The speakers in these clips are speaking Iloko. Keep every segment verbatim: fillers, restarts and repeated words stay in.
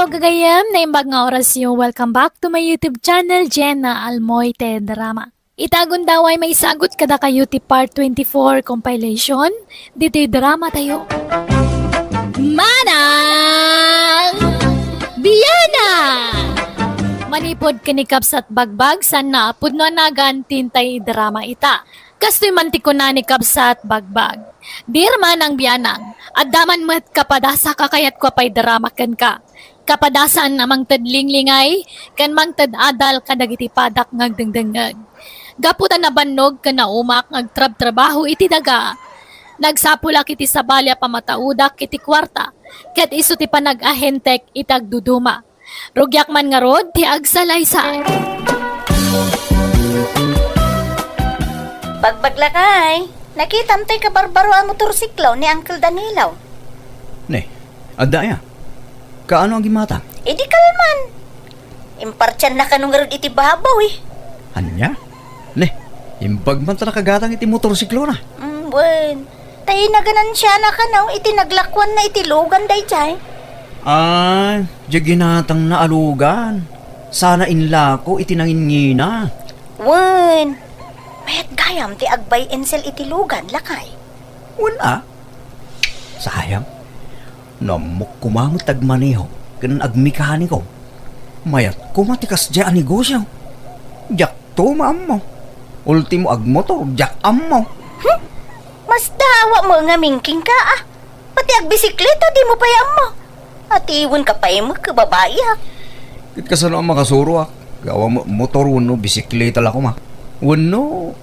Gagayem, naimbag nga orasyo. Welcome back to my YouTube channel, Jenna Almoite Drama. Ita gundaway maisagut kadakayo ti part twenty-four compilation ditoy drama tayo. Manang Biana! Manipod ken ni Kabsat Bagbag, saan na pudno a nagan tintay drama ita. Kastoy man ti kuna ni Kabsat Bagbag, "Dear Manang Bianang, adda man met kapadasa kakayatko a pay drama kenka. Kapadasan a mangted linglingay ken mangted adal kadagiti padak nga agdengdengngeg. Gapu ta nabannog ken naumak nga agtrabtrabaho iti daga, nagsapulak iti sabali a pamataudak iti kuarta, ket isu ti panag-ahentek iti agduduma. Rugiak man ngarud ti agsalaysay." Bagbag, lakay, nakitam toy kabarbaro a motorsiklo ni Uncle Danilo. Ne, adda aya? Kaano a gimmata? Idi kalman. Impartianna kano ngarud iti babaw, eh. Ania? Ne, imbag man ta nakagatang iti motorsiklona. Mm, wen. Ta inaganansiana kano iti naglakuanna iti lugan daydiay. Ah, diay ginatangna a lugan. Sana inlako iti nanginngina. Wen. Mayat gayam ti ag-buy and sell iti lugan, lakay. Wen a? Sayang. No ammok koma met ti agmaneho ken agmekaniko, mayat koma ti kasdiay a negosio. Diakto maammo. Ultimo agmotor, diak ammo. Hmm? Mas dawa mo nga mingking ka, ah. Pati agbisikleta, di mo pay ammo. Atiwenka pay met ket babaiak. Ket kasano a makasuroak? Gawa mo-, motor wenno bisikleta la koma. Wenno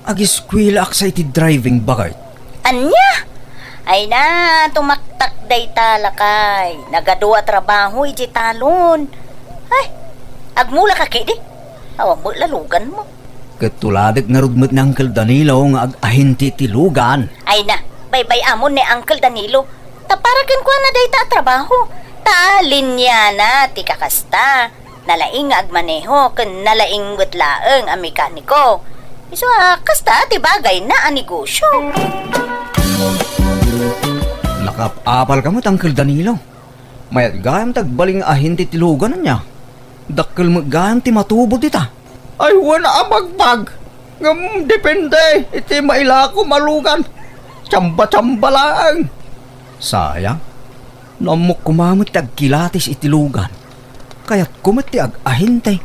agiskuelaak sa iti driving, baket. Ania? Ay na, tumaktak dayta, lakay. Nagadu a trabaho idiay talon. Ay, agmula ka kidi? Awan met la lugan mo. Ket tuladek ngarud met ni Uncle Danilo nga ag-ahente iti lugan. Ay na, baybay-amon ni Uncle Danilo. Ta para kenkuana dayta a trabaho. Ta linyana ti kakasta. Nalaing nga agmaneho ken nalaing met laeng a mekaniko. Isu a kasta ti bagayna a negosio. Nakaap-apalka met, Uncle Danilo. Mayat gayam ti agbalin nga ahente ti lugan, ania? Dakkel met gayam ti matubod ita. Ay, wen a, Bagbag. Ngem depende iti mailakom a lugan. Tsamba-tsamba laeng. Sayang. No ammok koma met ti agkilatis iti lugan, kayatko met ti ag-ahente.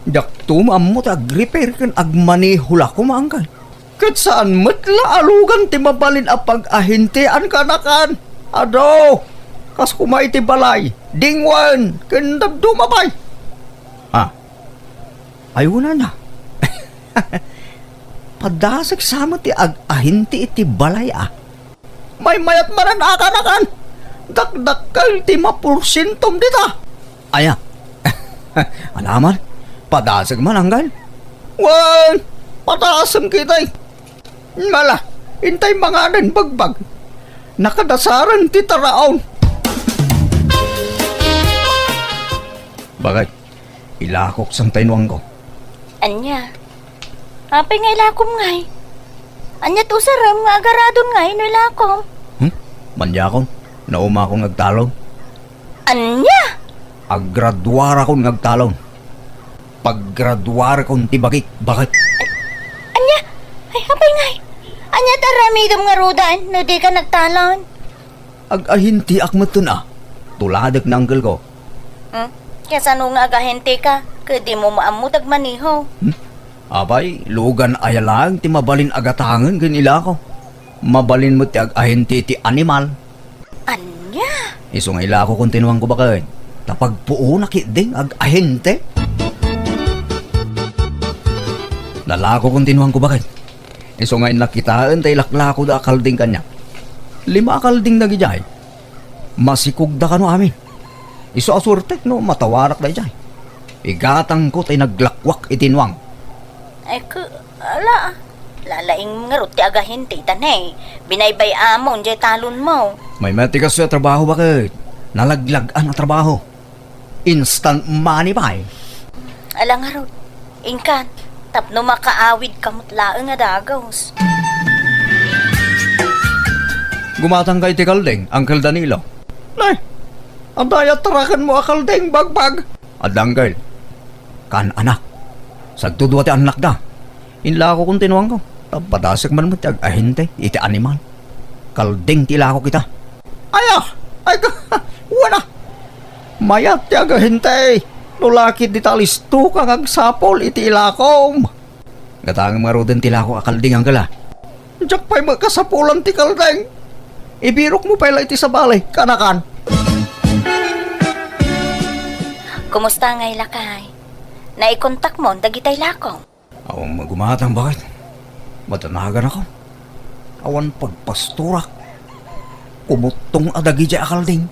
Diakto maammo ti ag-repair ken agmaneho la koma, Uncle. Ket saan met la a lugan ti mabalin a pag-ahentean kanakan. Adu, kas koma iti balay, dingwen, ken dadduma pay. Ah, ay, wen a. Padasek sa met ti ag-ahente iti balay, a. Maymayat manen a kanakan. Dakdakkel ti maporsientom dita. Aya. Anaman, padasek man, Uncle? Wen, padasem ketdi. Ala, intay manganen, Bagbag. Nakadasaren ti taraon. Baket, ilakok sa innuanko. Ania? Apay nga ilakom ngay? Ania ti usarem nga agaradon ngay no ilakom? Hmm? Maniakon, naumakon nga agtalon. Ania? Aggraduarakon nga agtalon. Paggraduarakon ti bagik, baket. Ania? Ay, apay ngay? Ania ti aramidem ngaruden no dika nagtalon? Ag-ahenteak metten a. Tuladek ni uncle ko. Hmm? Kasano nga agahenteka? Ket dimo maammo ti agmaneho. Hmm? Apay, lugan aya laeng ti mabalin a gatangen ken ilako. Mabalin met ti ag-ahente iti animal. Ania? Isu nga ilako kon tinuangko baket. Ta pagpuonak ketdin nga ag-ahente. Nalako kon tinuangko baket. Isu nga innak kitaen ta ilaklakoda a kalding kaniak. Lima a kalding dagidiay. Masikogda kano amin. Isu a suertek no matawarak daydiay. Igatangko ta inaglakuak iti nuang. Ay, ke, ala, lalaing ngarud ti agahente ita ne. Binaybay-amon diay talonmo. Maymayat ti kastoy a trabaho baket. Nalaglag-an a trabaho. Instant money pay. Ala ngarud, inkan, tapno makaawidka met laeng a dagus. Gumatangka iti kalding, Uncle Danilo. Nay, Adda aya tarakenmo a kalding, Bagbag? Adda, uncle. Kaan, anak. Sagdudua ti annakda. Inlakokon ti nuangko. Ta padasek man met ti agahente iti animal. Kalding ti ilakok ita. Aya! Ay ka! Wana! Mayat ti agahente! No lakit dita alistoka nga agsapul iti ilakom! Gatangem ngaruden ti ilakok a kalding, uncle, a. Diak pay met kasapulan ti kalding. Ibirokmo pay la iti sabali, kanakan. Kumusta ngay, lakay? Naikontakmon dagitay ilakok? Awan met gumatang, baket. Madanaganakon. Awan pagpasturak. Kumuttong a dagidiay a kalding.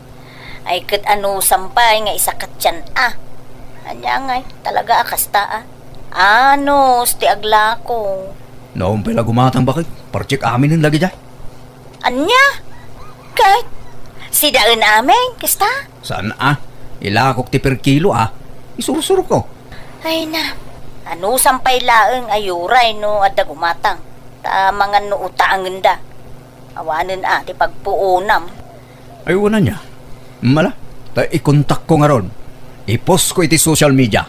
Ay, ket anusam pay nga isakatyan a. Ania ngay, talaga a kasta a. Anus ti aglako. Naon pay la gumatang, baket. Partiek aminen dagidiay. Ania? Ket sidaen amin, kasta? Saan a. Ilakok ti per kilo a. Isursurko. Ay na, anusam pay laeng a uray no adda gumatang, ta mangan no utangenda. Awanen a ti pagpuonam. Ay, wen ania. Mala, ta ikontakko ngarud. Ipostko iti social media.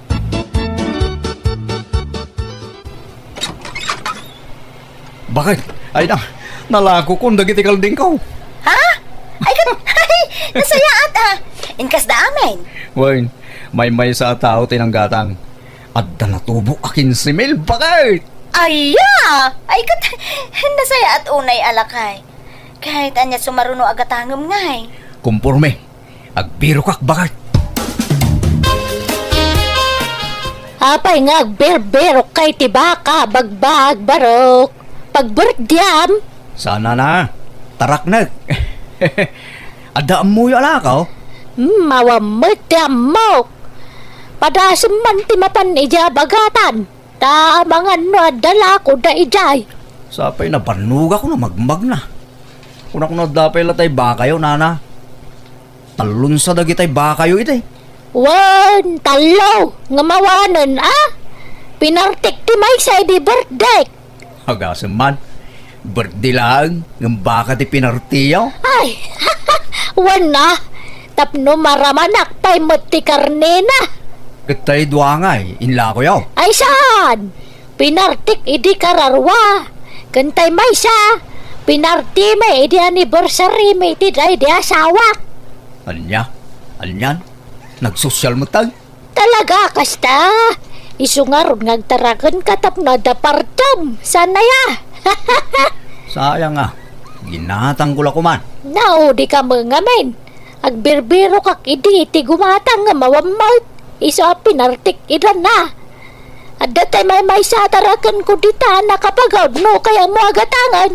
Baket, ay na, nalakokon dagiti kaldingko. Ha? Ay, ket, ay, nasayaat a. Inkasda amin. Wen, maymaysa a tao ti nanggatang. Adda natubo a kinse mil, baket! Aya! Ay, ket, nasayaat unay a lakay. Ket ania sumaruno a gatangem ngay? Kumporme. Agbirokak, baket. Apay nga agbirbirok kay ti baka, Bagbag, barok? Pag-birthday-am? Saan a. Taraknek. Adda ammoyo a lakaw? Hmm, awan met ti ammok. Padasem man ti mapan idiay bagatan. Ta amangan no adda lako da idiay. Sapay nabannogak no magmagna. Kunak no adda pay latay bakayo, nana. Tallonsa dagitay bakayo iti. Wen, tallo, nga mawanen, a? Pinartik ti maysa idi birthday. Agasem man. Birthday laeng, ngem baka ti pinartiyo? Ay, wen a, tapno maramanak pay met ti karnena. Ket tay dua ngay, inlakoyo? Ay saan? Pinartik idi kararua. Ken tay maysa, pinartimi idi anniversary mi iti daydi asawak. Ania? Anian? Nagsosyal met tay? Talaga kasta? Isu ngarud nga agtarakenka tapno adda partem. Saan aya? Sayang a. Ginatangko la koman. Naudika met ngamin. Agbirbirokak idi ti gumatang nga mawammot. Isu a pinartik idan a. Adda tay maymaysa a tarakenko dita a nakapagawid no kayatmo a gatangen.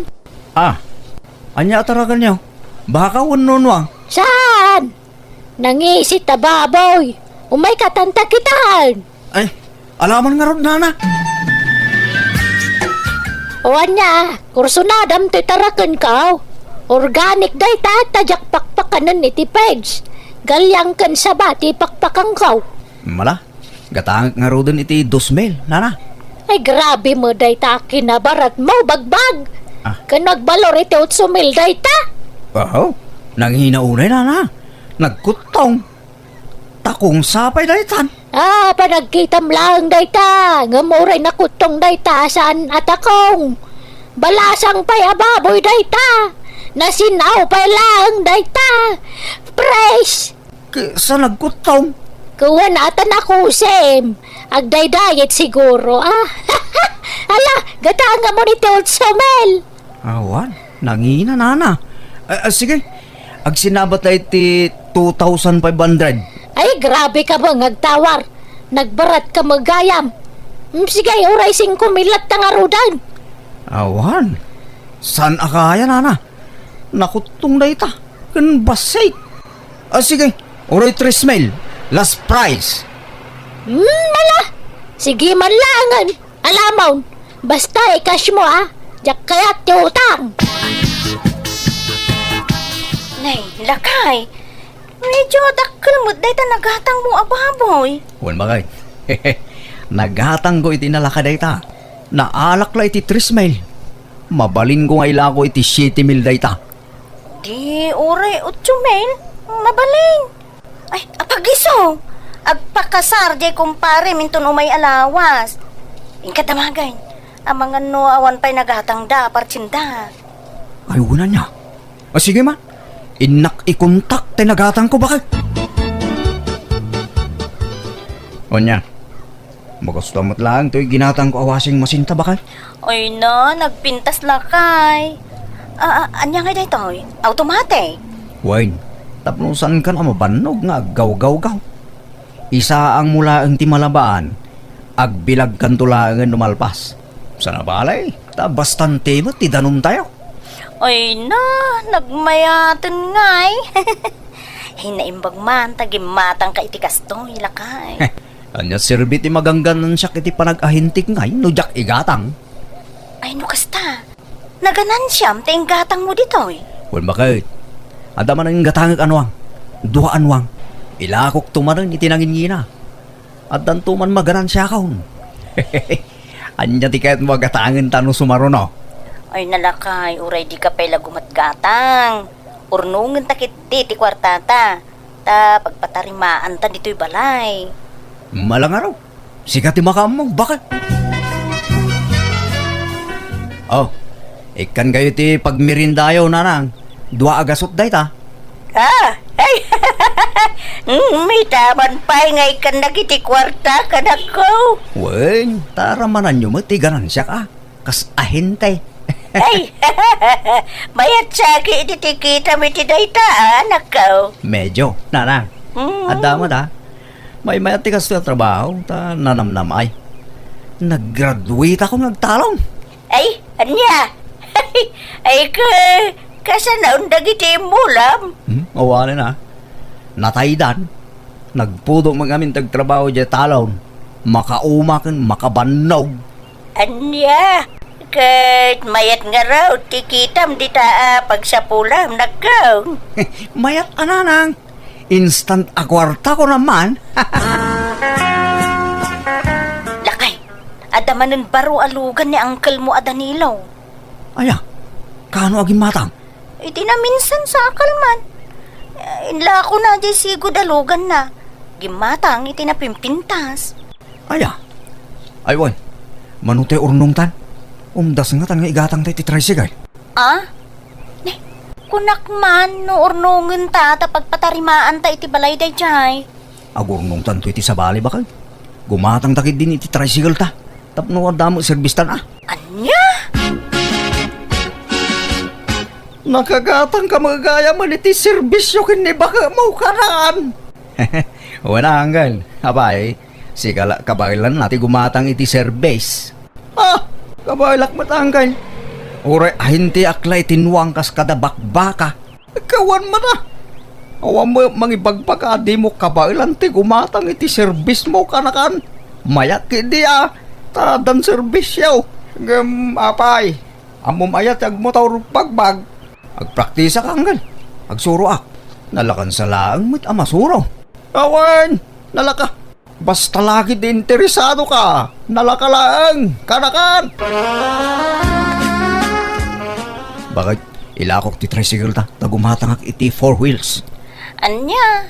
A, ania a tarakenyo? Baka wenno nuang? Saan? Nangisit a baboy. Umayka tanta kitaen. Ay, alaman ngarud, nana. O ania, kursunadam toy tarakenko. Organic dayta, ta diak pakpakanen iti page. Galyang ken saba ti pakpakanko. Mala, gatangek ngaruden iti dos mil, nana. Ay, grabe met dayta a kinabaratmo, Bagbag. A. Ken nagbalor iti otso mil dayta. Wow, nangina unay, nana. Nagkuttong. Takongsa pay daytan. A, panagkitam laeng dayta, ngem uray nakuttong dayta a saan a takong. Balasang pay a baboy dayta. Nasin-aw pay laeng dayta. Fresh. Ket sa nagkuttong? Kuan a ta nakusim. Agdaydayet siguro, a. Ala, gatangamon iti otso mil. Awan, nangina, nana. A, a, sige, agsinabat la iti two thousand five hundred. Ay, grabe ka met nga agtawar. Nagbarat ka met gayam. Mm, sige, uray singko mil latta ngaruden. Awan, saan a kaya, nana? Nakuttong dayta. Ken bassit. A, sige, uray tres mil. Last price. Mm, ala. Sige man laengen. Alamon, basta i-cash mo, a. Diak kayat ti utang. Nay, lakay. Medyo dakkel met dayta nagatangmo a baboy. Wen, baket. Nagatangko iti nalaka dayta. Naalak la iti tres mil. Mabalinko nga ilako iti siete mil dayta. Di uray otso mil. Mabalin. Ay, apagiso! Agpakasar diay kumparem inton umay a lawas. Inka damagay. Amangan no awan pay nagatangda a partsenda. Ay, wen ania. A, sige man. Innak ikontak ti nagatangko, bakay. Ania, magusto met laeng toy ginatangko a washing machine ta, bakay? Ay na, nagpintas lakay. A, a, ania ngay daytoy? Automatic? Wen, tapno saankan a mabannog nga aggawgawgaw. Isaangmo laeng ti malabaan, agbilagkanto laengen no malpas. Sana balay, ta bastante met ti danumtayo. Ay na, nagmayaten ngay. Ay, naimbag man ta gimmatangka iti kastoy, lakay. Ania serbi ti maganganansiak iti panag-ahintik ngay no diak igatang? Ay, no kasta, naganansiam ti inggatangmo ditoy. Wen, baket. Adda man inggatangek a nuang. Dua a nuang. Ilakokto manen iti nangingina. Addanto man maganansiakon. Ania ti kayatmo a gatangenta no sumaruno? Ay, nalakay, uray dika pay la gumatgatang. Urnongenta ketdi ti kuartata, ta pagpatarimaanta ditoy balay. Malangaro. Sika ti makaammo, bakit? Oh, ikkan kayo ti pagmerindayo, nanang. Dua a gasot dayta. Ah, ay, mm, mitaman pay nga ikkan dagiti kuarta, kanakko. Wen, taramananyo met ti ganansiak, a. Kas ahente. Ay, mayat saki iti tikitam iti dayta, a, anakko. Medyo, nanang. Mm. Adda met, a. Maymayat ti kastoy a trabaho, ta nanamnam ay. Naggraduate ako nga agtalon. Ay, ania? Ay, ka, kasano dagiti immulam? Hmm, awanen, a. Nataydan. Nagpudok met ngamin ti agtrabaho diay talon. Makauma ken makabannog. Ania? Ket mayat ngarud ti kitam dita a pagsapulam, nakko. Mayat a, nanang. Instant a kuarta ko naman. Lakay, adda manen baro a lugan ni uncle mo a Danilo. Aya, kaano a gimmatang? Iti naminsan, sakal man. Eh, inlako na diay sigud a luganna. Gimmatang iti napimpintas. Aya. Ay, wen. Mano ti urnongtan? Umdas ngatan nga igatangta iti tricycle. Ah? Eh, kunak man no urnongenta ta pagpatarimaanta iti balay daydiay. Agurnongtanto iti sabali, bakay. Gumatangta ketdin iti tricycle ta. Tapno adda met serbistan, a. Ania? Nakagatangka met gayam iti serbisyo ken ni baketmo, kanan? Wen, uncle. Apay, sika la kabaelanna ti gumatang iti serbis. Ah, kabaelak met, uncle. Uray ahinteak la iti nuang kas kada bakbaka. Kawan met, a. Awan met mangibagbaga a dimo kabaelan ti gumatang iti serbismo, kanakan. Mayat ketdi, a, ta addan serbisyo. Ngem, apay, ammom aya ti agmotor bagbag? Agpraktisak, uncle. Agsuroak. Nalakansa laeng met a masuro. Awan, nalaka. Basta la ketdi interesadoka, nalaka laeng, kanakan. Bakit, ilakok ti tricycle ta, ta gumatangak iti four wheels. Ania?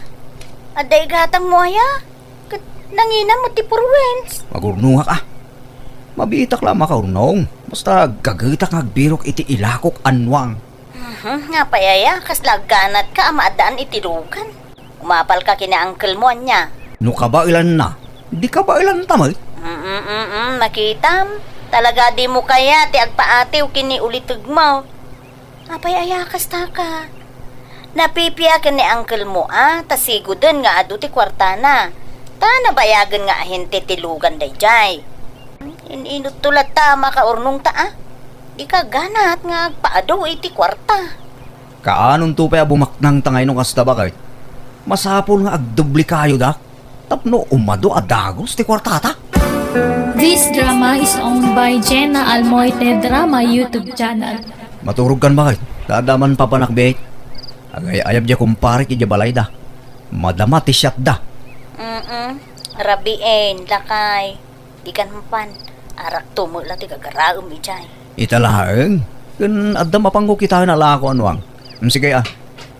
Adda igatangmo aya? Ket nangina met ti four wheels. Agurnongak, a. Mabiitak la a makaurnong. Basta agkagetak nga agbirok iti ilakok a nuang. Mhm, apay aya, kasla agganatka a maaddaan iti lugan. Umapalka ken ni uncle mo, ania? No kabaelanna, di kabaelanta met. Mm, mm, mm, makitam. Talaga dimo kayat ti agpaatiw ken ni ulitegmo. Apay aya kastaka? Napipia ken ni uncle mo, a, ta siguden nga adu ti kuartana. Ta nabayagen nga ahente ti lugan daydiay. In-inutto latta a makaurnongta, a. Dika ganat nga agpaadu iti kuarta. Kaanonto pay a bumaknangta ngay no kasta, bakit? Masapul nga agdoblekayodak tapno umadu a dagus ti kuartata. This drama is owned by Jenna Almoite Drama YouTube channel. Maturogkan, bakit? Dadaman papanakbit. Agay-ayab diay kumparek idiay balayda. Madama ti siatda. Mm-mm. Rabiin, lakay. Dikan mapan, arakto met la ti gagaraem idiay. Ita laeng, ken adda mapanko kitaen a lako a nuang. Mm, sige, a.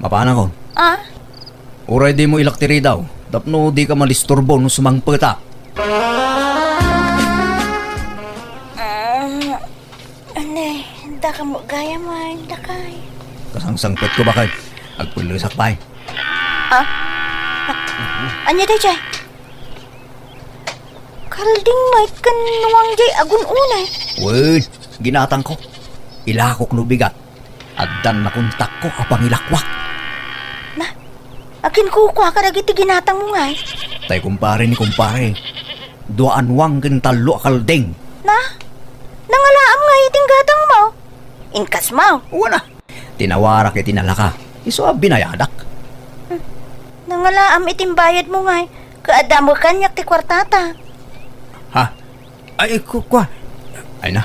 Mapanakon. A? Uray dimo ilak ti ridaw, tapno dika madisturbo no sumangpetak. Ah, anay, daka mo gayam, ay, dakay. Kasangsangpetko, bakay. Agpullosak pay. Ah? Ania daydiay? Kalding met ken nuang diay agun-unay. Wen, ginatangko. Ilakok no bigat. Addan nakontakko a pangilakuak. Na, aginkukua kadagiti ginatangmo ngay? Tay kumpare ni kumpare. Dua a nuang ken tallo a kalding. Na? Nangalaam ngay iti gatangmo? Inkasmo? Wen a. Tinawarak iti nalaka. Isu a binayadak. Hmm. Nangalaam iti bayadmo ngay. Kaadda met kaniak ti kuartata. Ha? Ay, ku-, kua. Ay na,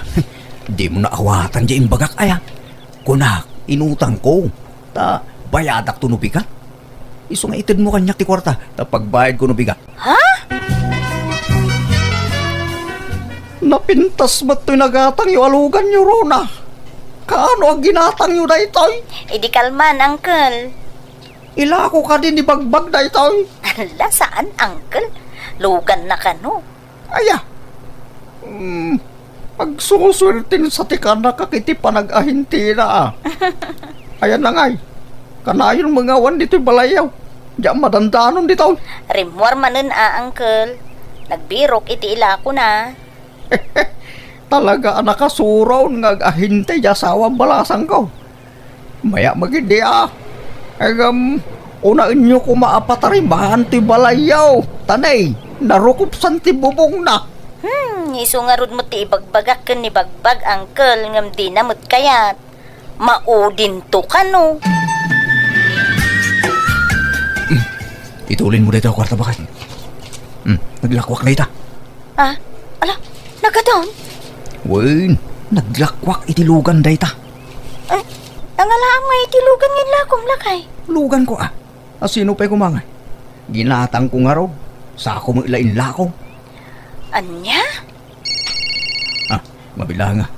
dimo naawatan diay imbagak, aya. Kunak, inutangko. Ta, bayadakto no bigat. Isu nga itedmo kaniak ti kuarta, ta pagbayadko no bigat. Ha? Napintas met toy nagatangyo a luganyo, Rona. Kaano a ginatangyo daytoy? Idi kalman, uncle. Ilako kadi ni Bagbag daytoy? Ala, saan, uncle. Luganna kano. Aya. Hmm, agsusuerten sa ti kanakak iti panag-ahintina, a. Ayan na ngay. Kanayon mangawan ditoy balayyo. Diak madandanon ditoy. Rimmuar manen a, uncle. Nagbirok iti ilakona. Talaga a nakasuron nga ag-ahinte ti asawam balasangko. Maya magidi a. Ngem, unaenyo koma a patarimaan ti balayyo. Tanay, narukopsan ti bubongna. Hmm, isu ngarud met ti ibagbagak ken ni Bagbag, uncle, ngem dina met kayat. Maudinto kano. Hmm, itulin mo dayta a kuarta, bakay. Hmm, naglakuak dayta. Ah, ala, nagadun? Wen, naglakuak iti lugan dayta. Ay, nangalaam nga iti lugan nga inlakom, lakay. Luganko, a. A, sino pay koma ngay? Ginatangko ngarud. Sako met la inlako. Ania? Ah, mabilanga.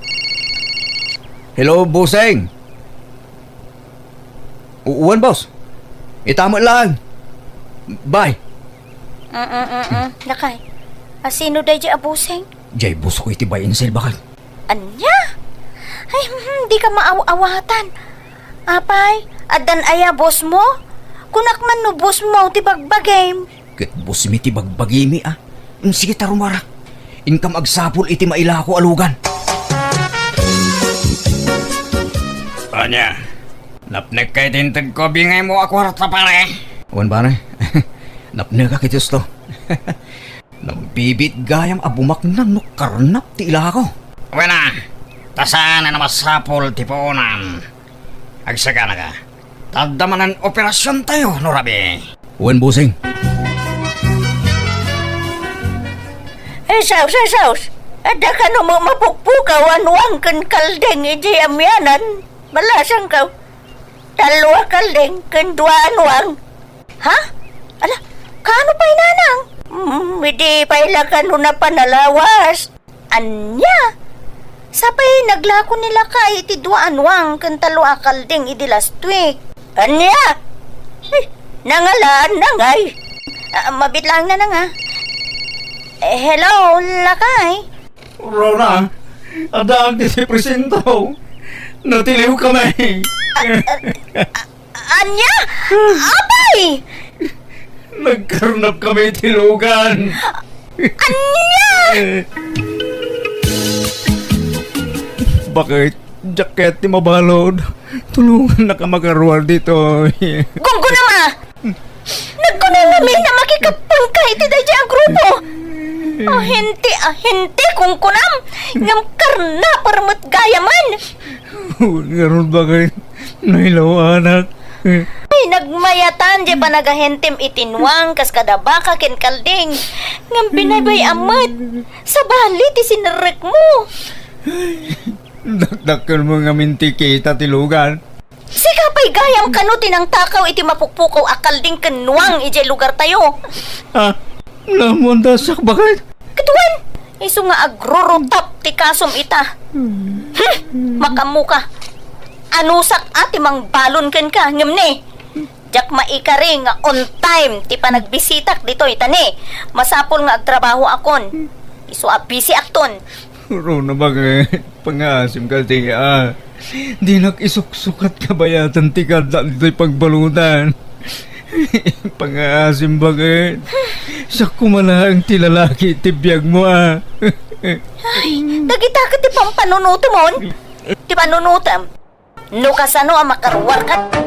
Hello, bossing. U-, uwan, boss. Ita met laeng. Bye. Mm, mm, mm. Lakay. A, sino daydiay a bossing? Diay bossko iti buy and sell, bakay. Ania? Ay, hmm, dika maaw-awatan. Apay, addan aya bossmo? Kunak man no bossmo ti bagbagim. Ket bossmi ti bagbagimi, a. Mm, sige ta, rumuarak. Inkam agsapul iti mailako a lugan. Ania? Napnekka iti integko a bingaymo a kuarta, pare? Wen, pare. Napnekak iti husto. Nagbibiit gayam a bumaknang no karnap ti ilako. Wen a, ta saan a masapul ti puonan. Agsaganaka. Ta adda manen operasiontayo no rabii. Wen, bossing. Eh, saus, eh, saus. Adda kano met mapukpukaw a nuang ken kalding idiay amianan. Balasangko. Tallo a kalding ken dua a nuang. Ha? Ala, kaano pay, nanang? Mm, idi pay la kano napan a lawas. Ania? Sapay naglako ni lakay iti dua a nuang ken tallo a kalding idi last week. Ania? Ay, nangalaan na ngay. Ah, mabit lang, nanang, a. Eh, hello, lakay. Rona, addaak ditoy presinto. Natiliwkami. Ah, ah, ah, Ania? Apay! Nagkarnapkami iti lugan. Ania? Bakit? Diak kayat ti mabalud. Tulongannaka makaruar ditoy. Gunggunam a! Nagkunam ngamin a makikappengka iti daydiay a grupo. Ahente, ahente, kunkunam. Ngem karnaper met gayamen. Ngarud, bakit? Nailaw, anak. Ay, nagmayatan diay panagahentem iti nuang kas kada baka ken kalding. Ngem binaybay-am met. Sabali ti sinerrekmo. Dakdakkelmo ngamin ti kita ti lugan. Sika pay gayam kano ti nangtakaw iti mapukpukaw a kalding ken nuang idiay lugartayo. Ah, naammoan ta siak, bakit? Ket wen, isu nga agrurutap ti kasom ita. Hmm, makaammoka. Anusak a ti mangbalon kenka, ngem ne, Diak maikari nga on time ti panagbisitak ditoy, ta ni, masapul nga agtrabahoakon. Isu a busy akton. Runa, baket? Pangaasim ka ti, a. Dinak isuksukat kabayatan ti kadda ditoy pagbaludan. Pangaasim, baket? Siak koma laeng ti lalaki ti biagmo, a. Ay, dagita ket ti pampanunotemon? Ti panunotem? No kasano a makaruarka?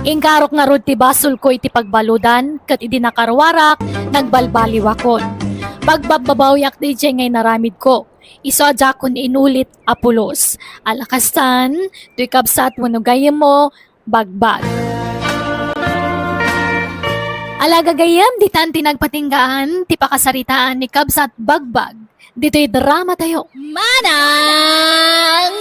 Inkarok ngarud ti basolko iti pagbaludan, ket idi nakaruarak, nagbalbaliwakon. Pagbabbabawiak daydiay nga inaramidko. Isu a diakon inulit a pulos. Ala kastan, toy kabsat wenno gayyemmo, Bagbag. Ala gagayyem, ditan ti nagpatinggaan ti pakasaritaan ni Kabsat Bagbag ditoy dramatayo. Manang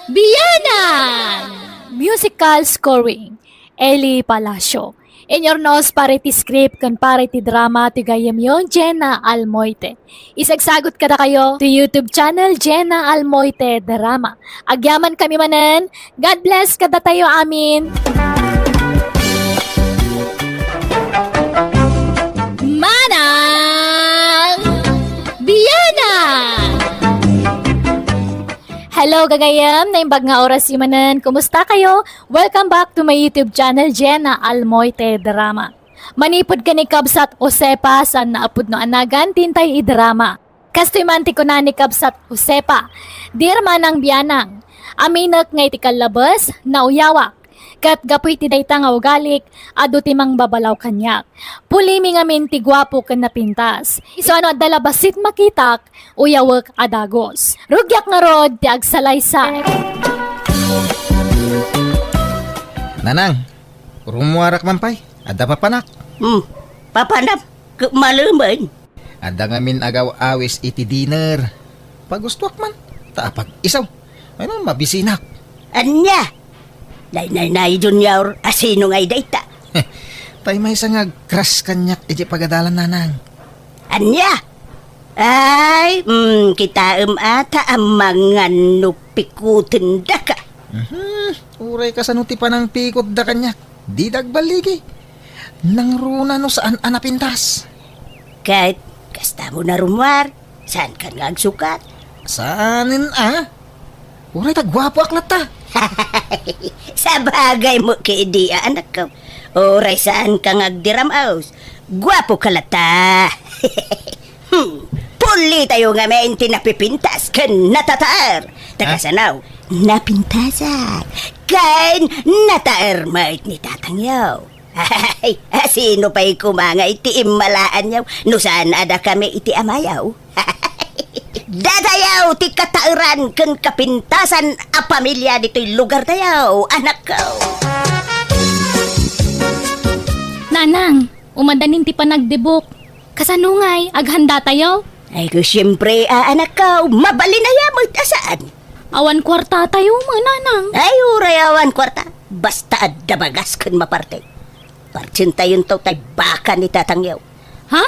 Biyanan! Musical scoring, Eli Palacio. Inurnos para iti script ken para iti drama ti gayyemyo, Jenna Almoite. Isagsagut kadakayo ti YouTube channel, Jenna Almoite Drama. Agyamankami manen. God bless kadatayo amin. Manang Biyanan! Hello, gagayyem. Naimbag nga oras manen. Kumusta kayo? Welcome back to my YouTube channel, Jenna Almoite Drama. Manipud ken ni Kabsat Josefa, saan nga pudno a nagan ti intay idrama. Kastoy man ti kuna ni Kabsat Josefa, "Dear Manang Biyanang, aminek nga iti kallabes, nauyawak. Ket gapu iti dayta nga ugalik, adu ti mangbabalaw kaniak. Pulimi ngamin ti guapo ken napintas. Isu a no adda la bassit makitak, uyawek a dagus. Rugiak ngarud ti agsalaysay." Nanang, rumuarak man pay. Adda papanak. Hmm, papanam, ket malemen. Adda ngamin agaw-awis iti dinner. Pagustoak man, ta apag-isu. Ay, mabisinak. Ania? Nay, nay, nay, Junior, asino ngay dayta? Tay maysa nga agkras kaniak iti pagadalan, nanang. Ania? Ay, mm, kitaem ata a mangan no pikutendaka. Mhm. Uray kasano ti panangpikutda kaniak, dida agballigi. Nangruna no saan a napintas. Ket, kasta mo narumuar, saankan nga agsukat? Saanen a? Uray ta guapoak latta. Sabagay mo kadi a, anakko. Uray saanka nga agdiram-os, guapoka latta. Hmm, pulitayo ngamin ti napipintas ken natataer. Ta kasano, napintasak ken nataer met ni tatangyo. Ay, asino pay koma nga iti immalaanyo no saan a dakami iti amayo? Datayo ti kataeran ken kapintasan a pamilia ditoy lugartayo, anakko. Nanang, umadanin ti panagdibuk. Kasano ngay, aghanda tayo? Ay, ko, siyempre, a, anakko, mabalin aya met a saan. Awan kuarta tayo, mananang. Ay, uray awan kuarta. Basta adda bagas ken maparte. Partsentayon to tay baka ni tatangyo. Ha?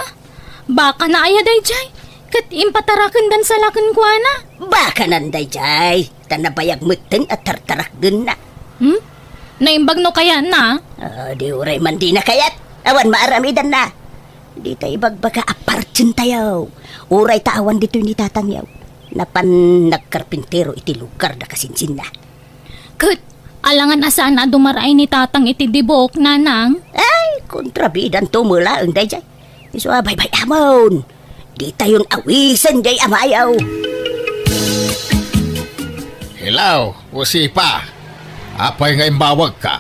Baka na aya dayjay? Ket impatarakendan sa la kenkuana? Bakanan dayjay. Ta nabayag metten a tartarakgenna. Hmm? Naimbag no kayatna? Ah, di uray man dina kayat. Awan maaramidanna. Dita ibagbaga a partsentayo. Uray ta awan ditoy ni tatangyo. Napan nagkarpintero iti lugar da kasinsinna. Ket, alangan a saan a dumaraay ni tatang iti dibuk, nanang? Ay, kontrabidanto met laeng dayjay. Isu a baybay-amon. Ditayon awisen jay amayo. Hello, Josefa. Apay nga imbawagka?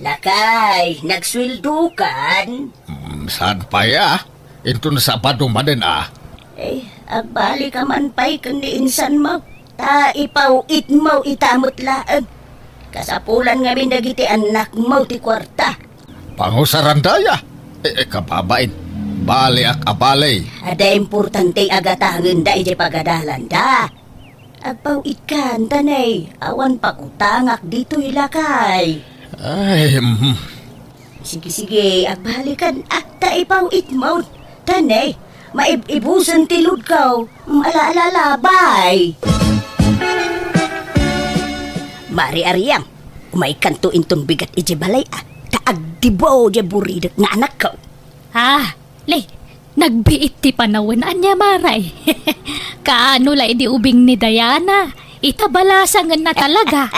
Lakay, nagsueldokan? Mm, saan pay a? Inton Sabado manen a? Eh, agbalik ka man pay ken ni insan mo. Ta ipaw-itmo ita met laeng. Kasapulan ngamin dagiti annakmo ti kuarta. Pangusaranda aya? Eh, eh, kababain. Baliak a bali. Adda importante a gatangenda iti pagadalanda. Agpaw-itkan, ta ne, awan pakutangak ditoy lakay. Ay, mm. Sige, sige, agbalikan, ta ipaw-itmo. Ta ne, maib-ibusen ti load ko. Mm, ala, ala, ala, bye. Mari-ariam. Umaykanto inton bigat idiay balay a, ta agdibo diay buridek nga anakko. Ah, le, nagbiit ti panawen ania, Maray. Kaano la idi ubing ni Diana? Ita balasangenna talaga.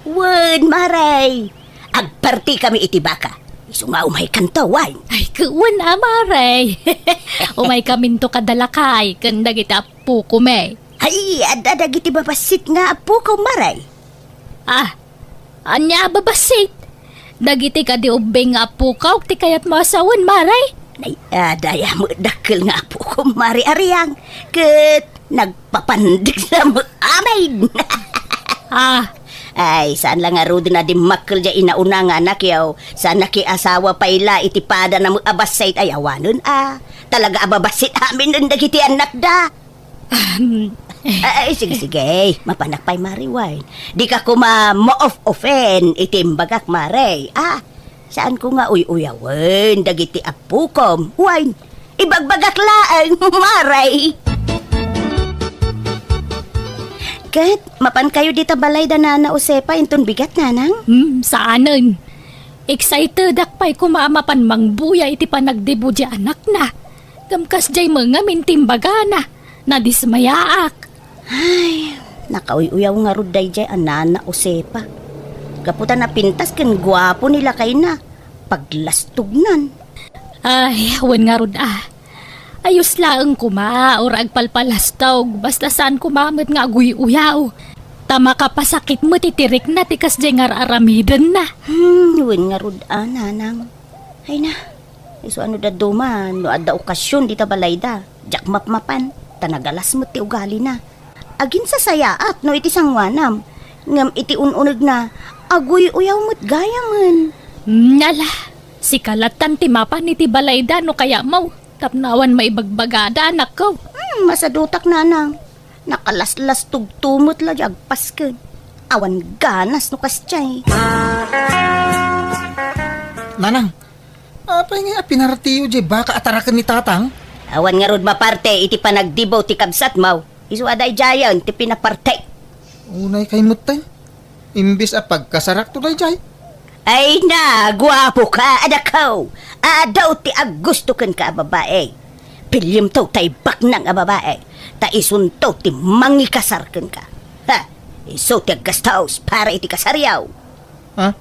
Wen, Maray. Agpartikami iti baka. Isu nga umaykanto, wen. Ay, wen a, Maray. Umaykaminto kada lakay ken dagiti appokom. Ay, adda dagiti babassit nga appokom, Maray. Ah, ania a babassit? Dagiti kadi ubbing nga appokaw ti kayatmo a sawen, Maray? Nay, adda met dakkel nga appokom, Mari Ariang. Ket nagpapandek sa met amin. Ah. Ay, saan la ngaruden a dimmakkel diay inauna nga anakyo. Saan nakiasawa pay la iti padana met a bassit ay awanen a. Talaga a babassit amin dagiti annakda. Ahem. Ay, sige, sige. Mapanak pay, Mari, wen. Dika koma maof-ofen iti imbagak, Mari. Ah, saanko nga uy-uyawen dagiti appokom. Wen, ibagbagak laeng, Mari. Ket, mapankayo dita balay da Nana Josefa inton bigat, Nanang? Hmm, saanen. Excitedak pay koma a mapan mangbuya iti panagdibo diay anakna. Ngem kasdiay met ngamin ti imbagana. Nadismayaak. Ay, nakauy-uyaw ngarud daydiay a Nana Josefa. Gapu ta napintas ken guapo ni lakayna, paglastognan. Ay, wen ngarud a. Ayos laeng koma, uray agpalpalastog, basta saan koma met nga aguy-uyaw. Ta makapasakit met iti rikna ti kasdiay nga ar-aramidenna. Hmm, wen ngarud a, Nanang. Ay na, isu a no dadduma, no adda okasion dita balayda, diak mapmapan, ta nagalas met ti ugalina. Aginsasayaat no iti sangoanam, ngem iti un-unegna, aguy-uyaw met gayamen. Hmm, ala, sika lattan ti mapan iti balayda no kayatmo, tapno awan maibagbagada, anakko. Hmm, masadutak, Nanang. Nakalaslastogto met la diay agpasken. Awan ganas no kasdiay. Nanang, apay ngay a pinartiyo diay baka a taraken ni Tatang? Awan ngarud maparte iti panagdibo ti kabsatmo. Isu a daydiayen ti pinaparte. Unay kay metten. Imbes a pagkasarakto daydiay. Ay na, guapoka, anakko. Adu ti aggusto kenka a babai. Pilliemto tay baknang a babai. Ta isunto ti mangikasar kenka. Ha, isu ti aggastos para iti kasaryo. Ha?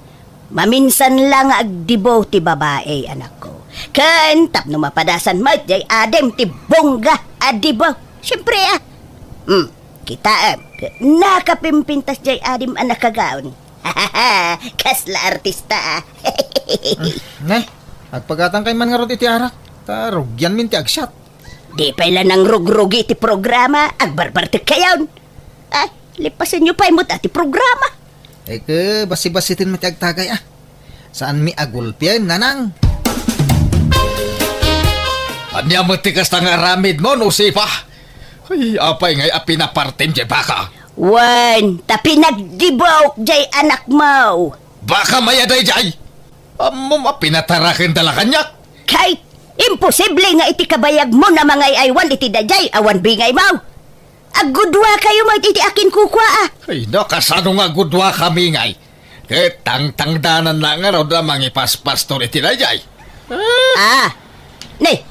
Maminsan la nga agdibo ti babai, anakko. Ken tapno mapadasan met diay adim ti bongga a dibo. Siempre, a. Hmm, kitaem, nakapimpintas diay adim a nakagaon. Kasla artista, a. Hmm, ne, agpagatankay man ngarud iti arak, ta rugianmin ti agsiat. Di pay la nangrugrugi ti programa, agbarbartekkayon. Ay, lipasenyo pay met a ti programa. Eke, basibasiten met ti agtagay, a. Saanmi a gulpien, Nanang. Ania met ti kasta nga aramidmo, Josefa? Ay, apay ngay a pinapartem diay baka? Wen, ta pinagdibok diay anakmo. Baka maya daydiay? Ammom a pinatarakenda la kaniak? Kay, imposible nga iti kabayagmo a mangay-aywan iti daydiay awan bingaymo. Aggudua kayo met iti akinkukua, a. Ay, no, kasano nga aggudua kami ngay? Ket tangtangdanan la ngarud a mangipaspastor iti daydiay. Ah, ne,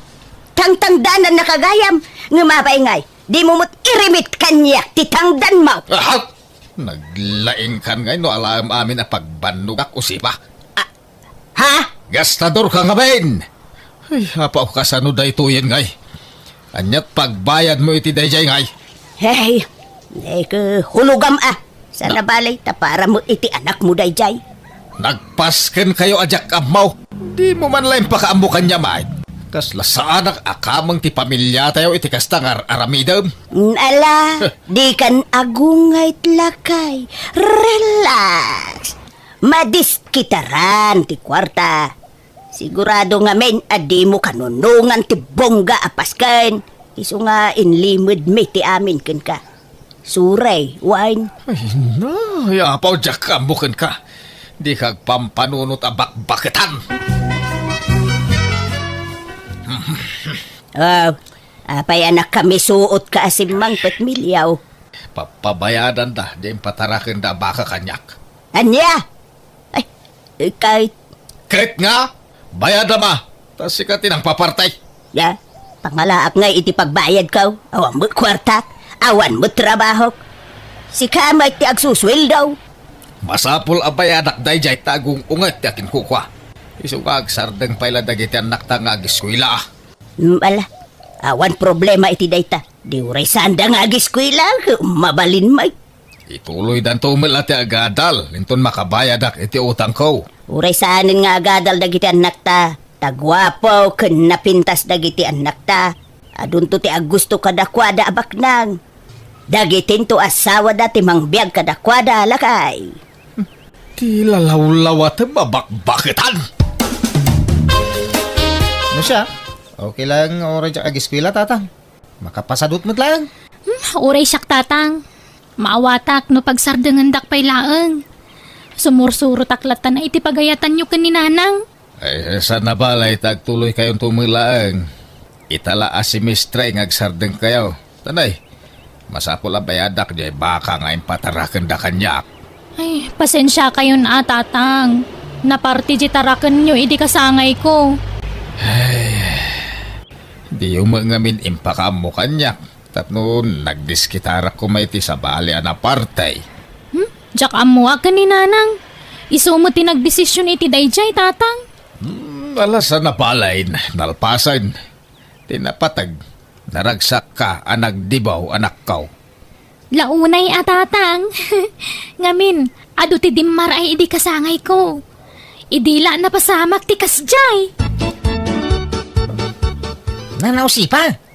tangtangdanan na kagayam, ngem apay ngay, dimo met irimit kaniak ti tangdanmo. Ah, naglaingkan ngay no alaem amin a pagbannogak, Josefa. Ah, Ha? Gastador ka ngamin! Ay, apaw, kasano daytoyen ngay? Aniat pagbayadmo iti daydiay ngay? Hey, neke, hulogam, a. Sana balay, ta para mo iti anakmo daydiay. Nagpasken kayo a diak ammo. Dimo man la impakaammo kaniam, ay. Kasla saanak a kameng ti pamiliatayo iti kasta nga ar-aramidem. Mm, ala, dikan agungayt lakay. Relax. Madiskitaran ti kuarta. Sigurado ngamin a dimo kanunongan ti bongga a pasken. Isu nga inlimedmi ti amin kenka. Suray, wen. Ay, na, apaw, diak ammo kenka. Dika agpampanunot a bakbaketan. Oh, apay a nakamisuotka a simmangpet, Miliaw? Papabayadanda diay impatarakenda a baka kaniak. Ania? Kay, Ket nga, bayadam a, ta sika ti nangpapartay. Ya, pangalaak ngay iti pagbayadko. Awan met kuartak, awan met trabahok. Sika met ti agsusueldo. Masapul a bayadak daydiay ta agung-unget ti akinkukua. Isu nga agsardeng pay la dagiti annakta nga agiskuela. Hmm, ala, awan problema iti dayta. Di uray saanda nga agiskuela, mabalin met. Ituloydanto met la ti agadal, inton makabayadak iti utangko. Uray saanen nga agadal dagiti annakta, ta guapo ken napintas dagiti annakta. Adunto ti aggusto kadakuada a baknang. Dagitinto asawada ti mangbiag kadakuada, lakay. Ti lalawlawatem a bakbaketan. No siak, okay lang, uray diak agiskuela, tatang. Makapasadut met laeng. Hmm, uray siak, tatang. Maawatak no pagsardengendak pay laeng. Sumursurotak latta iti pagayatanyo ken ni nanang. Ay, saan a balay ta agtuloykayonto met laeng. Ita la a semestre nga agsardengkayo. Tanay, masapul a bayadak diay baka nga impatarakenda kaniak. Ay, pasensiakayon a, tatang. Naparti di tarakenyo idi kasangayko. Ay, diyo met ngamin impakaammo kaniak. Tapno nagdiskitarak koma iti sabali a naparti. Hmm? Diak ammoak ken ni nanang. Isu met ti nagdesision iti daydiay, tatang. Hmm, ala, saan a balay, nalpasen. Ti napateg, naragsakka a nagdibaw, anakko. La unay a, tatang. Ngamin, adu ti dimmaray idi kasangayko. Idi la napasamak ti kasdiay. Nana Josefa,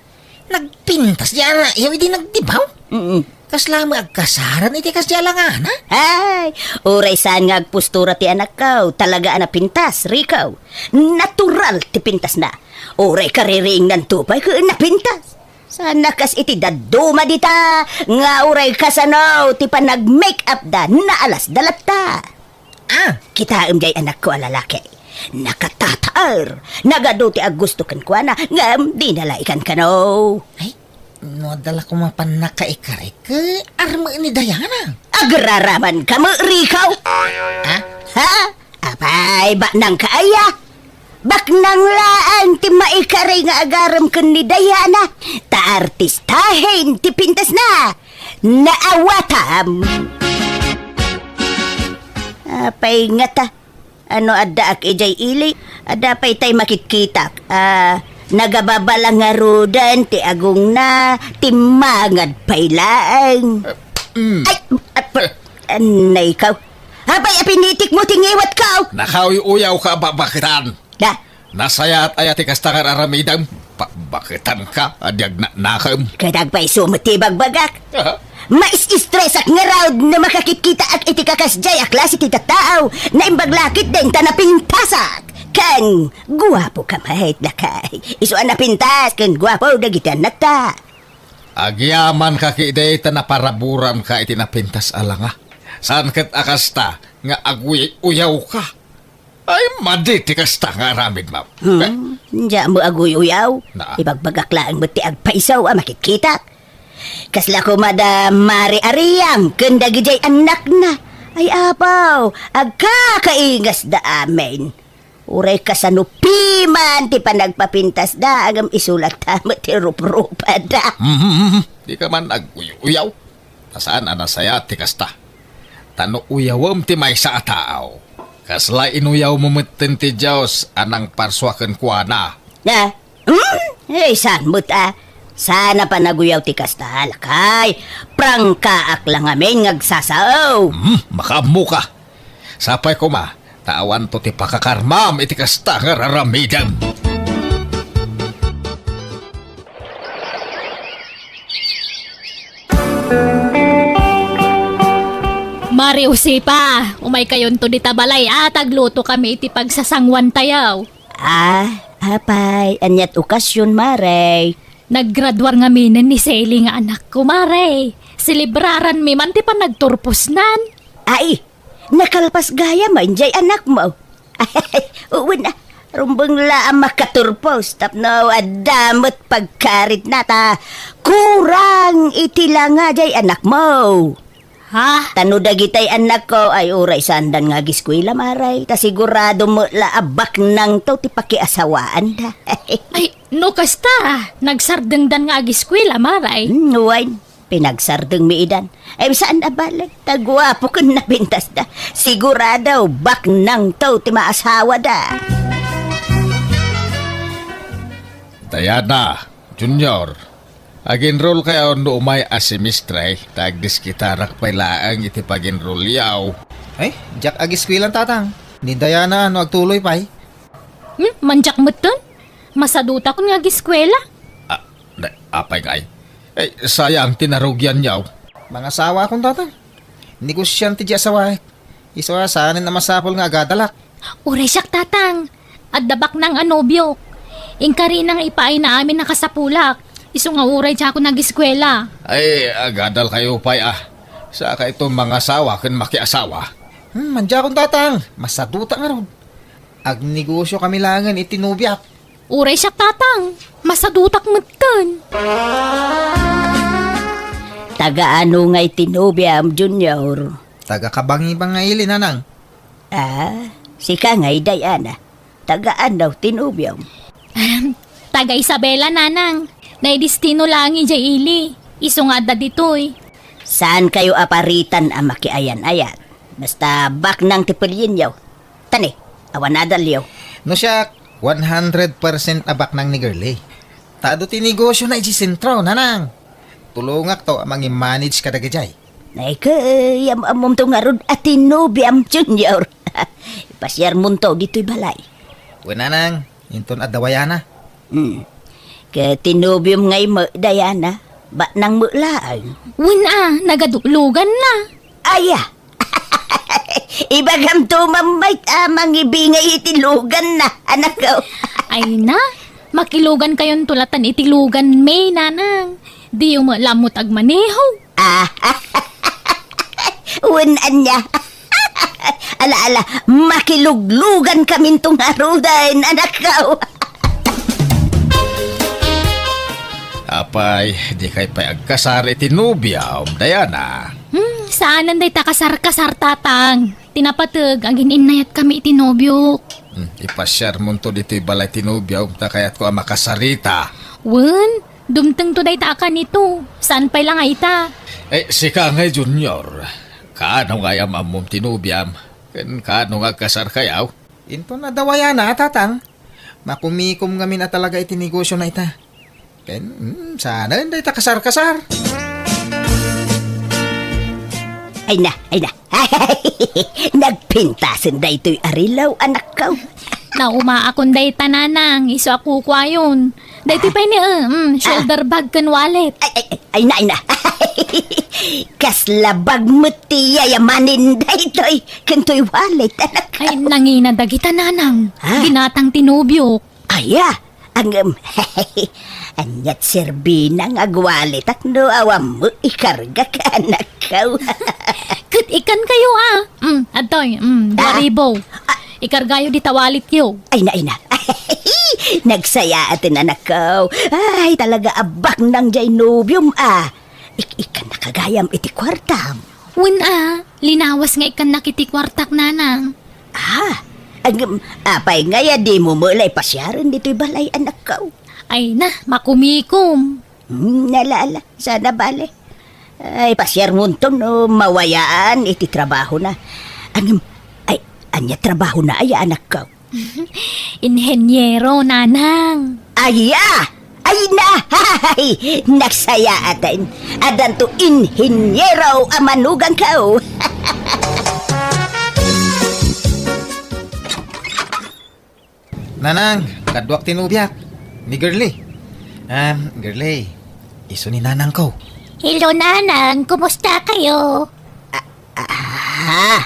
nagpintas diay anakyo idi nagdibaw? Mm. Kasla met agkasarang iti kasdiay a langana? Ay, uray saan nga agpostura ti anakko, talaga a napintas, Rico. Natural ti pintasna. Uray kaririingnanto pay ket napintas. Saan a kas iti dadduma dita, nga uray kasano ti panag-make-up da, naalasda latta. Ah, kitaem diay anakko a lalaki. Nakatataer. Nagadu ti aggusto kenkuana, ngem dina la ikankano. Ay, no adda la koma pannakaikari, ket arme ni Diana. Agraramanka met, Rico? Ah? Ha? Apay, baknangka aya? Baknang laeng ti maikari nga agarem ken ni Diana, ta artistahen ti pintasna. Naawatam. Apay ngata, ano addaak idiay ili? Adda pay tay makitkitak. Ah, nagababa la ngaruden ti agongna, timmangad pay laeng. Mm. Ay, ap-, anay ka. Apay a pinitikmo ti ngiwatko? Nakauy-uyawka a bakbaketan. Da. Nasayaat aya ti kasta nga ar-aramidem? Bakbaketanka a di agnanakem. Ket agpayso met ti ibagbagak. Aha. Mais-estresak ngarud no makakitkitaak iti kakasdiay a klase ti tattao. Naimbag la ketdin ta napintasak. Ken guapoka met, lakay. Isu a napintas ken guapo dagiti annakta. Agyamankak idi ta naparaburanka iti napintas a langa. Saan ket a kasta nga aguy-uyawka? Ay, madi ti kasta nga aramidmo. Hmm, diak met aguy-uyaw. Na? Ibagbagak laeng met ti agpayso a makitkitak. Kasla koma da Mari Ariang ken dagidiay annakna. Ay, apo, agkakaingasda amin. Uray kasano piman ti panagpapintasda, ngem isu latta met ti ruprupada. Mhm, mhm. Dika man aguy-uyaw. Ta saan a nasayaat ti kasta. Ta no uyawem ti maysa a tao, kasla inuyawmo metten ti Dios a nangparsua kenkuana. Ah? Hmm? Ay, saan met a? Saan a panaguyaw ti kasta, lakay. Prangkaak la ngamin nga agsasao. Hmm, makaammoka. Sapay koma, ta awanto ti pakakarmam iti kasta nga ar-aramidem. Mari Josefa, umaykayonto dita balay a ta aglutokami iti pagsasanguantayo. Ah, apay, ania't okasion, Mare? Naggraduar ngaminen ni Selly nga anakko, Mare. Selebraranmi man ti panagturposnan. Ay, nakalpas gayam a idiay anakmo. Wen a, rumbeng la a makaturpos tapno adda met pagkaritna ta kurang iti langa diay anakmo. Ha? Ta no dagitay annakko ay uray saandan nga agiskuela, Mare, ta sigurado met la a baknangto ti pakiasawaanda. Ay, no kasta, nagsardengdan nga agiskuela, Mare. Hmm, wen, pinagsardengmi idan. Ay, saan a bale? Ta guapo ken napintasda. Sigurado, baknangto ti maasawada. Diana, Junior, ag-enroll kayo no umay a semestre, ta agdiskitarak pay laeng iti pag-enrollyaw. Ay, diak agiskuelan, Tatang. Ni Diana no agtuloy pay. Hmm, mandiak metten? Masadutakon nga agiskuela. Ah, da, apay ngay? Eh, sayang ti narugianyaw. Mangasawakon, Tatang. Negosiante ti asawaek. Isu a saanen a masapul nga agadalak. Uray siak, Tatang. Adda baknang a nobiok. Inkarina nga ipaayna amin a kasapulak. Isu nga uray diakon agiskuela. Ay, agadal kayo pay, ah. Saka ito mangasawa ken makiasawa. Hmm, mandiakon, Tatang. Masaduta ngarud. Agnegosyo kami laengen iti nobiak. Uray siak, Tatang. Masadutak metten. Taga ano nga iti nobiam, Junior? Taga Kabangiban nga ili, Nanang. Ah, sika ngay, Diana. Taga ano ti nobiam? Ahem, taga Isabela, Nanang. Naidestino laeng idiay ili. Isu nga adda ditoy. Saan kayo aparitan a makiayan-ayat? Basta baknang ti pelienyo. Tani, awan adalyo. No siak, one hundred percent a baknang ni Girlie. Ta adu ti negosyona idiay sentro, Nanang. Tulongakto a mangi-manage kadagijay. Ay, kayam-ammomto ngarud a ti nobiam, Junior. Ipasiarmonto ditoy balay. Wen, Nanang, inton adda wayana. Hmm. Ket ti nobiom ngay met, Diana, baknang met laeng. Wen a, nagaduloganna. Aya! Ibagamto, Mamay, a mangibingay iti luganna, anakko. Ay na, makilugan kayon tulatan iti lugan, May, Nanang. Diyo met la ammo ti agmaneho. Ah, wen ania. Ala, ala, makiluglugan kaminto ngaruden, anakko. Apay, dikay pay agkasar iti nobiam, Diana? Hmm, saanen dayta kasar-kasar, Tatang. Ti napateg, agin-innayatkami iti nobiok. Hmm, ipasiarmonto ditoy balay ti nobiam, ta kayatko a makasarita. Wen, dumtengto dayta a kanito. Saan pay la nga ita? Eh, sika ngay, Junior. Kaano nga am-ammom ti nobiam? Ken kaano nga agkasarkayo? Inton adda wayana, Tatang. Makumikom ngamin a talaga iti negosyona ita. Ken, mm, saanen dayta kasar-kasar. Ay na, ay na. Nagpintasen daytoy a relo, anakko. Naumaakon dayta, Nanang, isu a kukuayon. Daytoy pay ni, eh, mm, shoulder bag ken wallet. Ay, ay, ay, ay na, ay na. Kasla bag met ti yayamanen daytoy, ken toy wallet, anakko. Ay, nangina dagita, Nanang. Ah. Ginatang ti nobiok. Aya, angem. Aniat serbina nga agwalitak no awan met ikargak, anakko. Ket ikan kayo, ah. Mm, adtoy, mm, dua ribu. Ah. Ikargayo dita walityo. Ay na, ay na. Nagsayaaten, anakko. Ay, talaga a baknang jay nobiom, ah. Ik-, ikkannaka gayam iti kuartam. Wen a, linawas nga ikkannak iti kuartak, Nanang. Ah, agem, apay ngay a dimo met la ipasiaren ditoy balay, anakko? Ay na, makumikom. Hmm, ala, ala, saan a bale. Ay, pasiarmonto no mawayaan iti trabahona. Angem, ay, ania trabahona aya, anakko? Inhenyero, Nanang. Aya! Ay na! Ay! Nagsayaaten. Addanto inhenyero a manugangko. Nanang, kaduak ti nobiak. Ni Girlie. Ah, Girlie, isu ni nanangko. Hello, Nanang. Kumusta kayo? Ah, ah,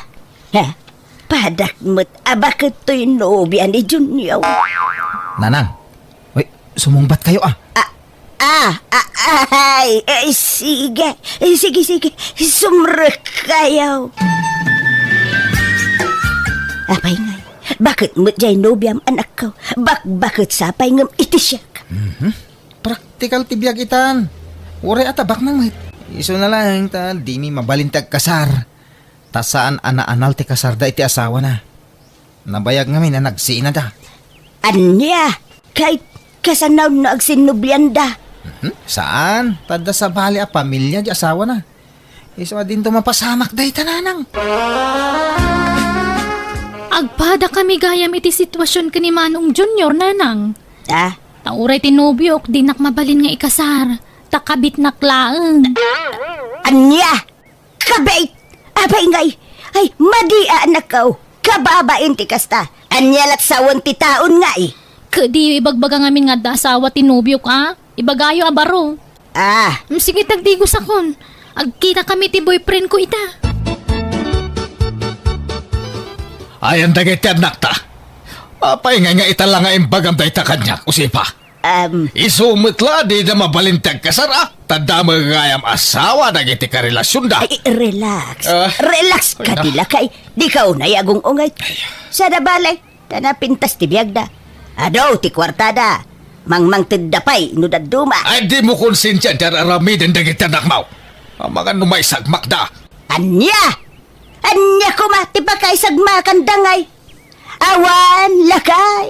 Ha? Padak met a baket toy nobia ni Junior. Nanang, uy, sumungbat kayo, ah. Ah, ah, ah, ay, ay, sige. Eh, sige, sige. Sumrek kayo. Apay ngay, baket met jay nobiam, anakko? Bakbaket sa pay ngem iti siak. Mhm. Praktikal ti biag itan. Uray a tabaknang met. Isuna laeng ta dimi mabalin ti agkasar. Ta saan a naanal ti kasarda iti asawana. Nabayag ngamin a nagsinada. Ania? Kay kasano no agsinnublianda? Mhm. Saan? Ta adda sabali a pamilia ti asawana. Isu a dinto mapasamak dayta, nanang. Agpadakami gayam iti situasion ken ni Manong Junior, nanang. Ah? Ta uray ti nobiok, dinak mabalin nga ikasar. Ta kabitnak laeng. Ania? Kabit! Apay ngay? Ay, madi a anakko. Kababain ti kasta. Ania lat sawen ti taon ngay? Ket di ibagbaga ngamin nga adda asawa ti nobiok, a? Ibagayo a baro. Ah. Mm, sige, tagdigusakon. Agkitakami ti boyfriend ko ita. Ayan dagiti annakta. Apay ngay nga ita la nga imbagam dayta kaniak, Usipa? Um, Isu met la, dida mabalin ti agkasar, a? Ta adda met gayam asawa dagiti karelasionda. Ay, relax. Ah. Relax ka, ay, na. Di lakay. Dika unay agung-ungay. Ay. Sada balay, ta napintas ti biagda. Adu ti kuartada. Mangmangtedda pay no dadduma. Ay, dimo konsensian ti ar-aramiden dagiti annakmo. Amangan no maisagmakda. Ania? Ania koma ti pakaisagmakanda ngay? Awan, lakay.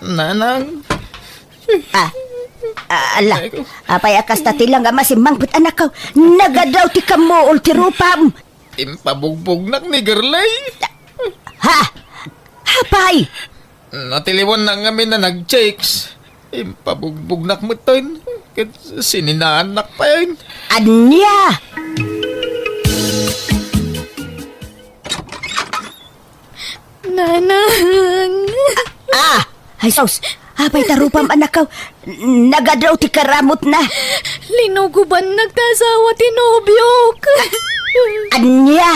Nanang. Ah, ah, ala. Ay, ko. Apay a kasta ti la nga masimmangpet, anakko? Nagadu ti kammuol ti rupam. Impabugbugnak ni Gerlay. Ha? Apay? Natiliwannak ngamin a nag-chicks. Impabugbugnak metten. Ket sininaannak payen. Ania? Nanang. Ah! Ay, sus! Apay ta rupam, anakko? Nagadu ti karamutna. Linugubannak ti asawa ti nobiok. Ania?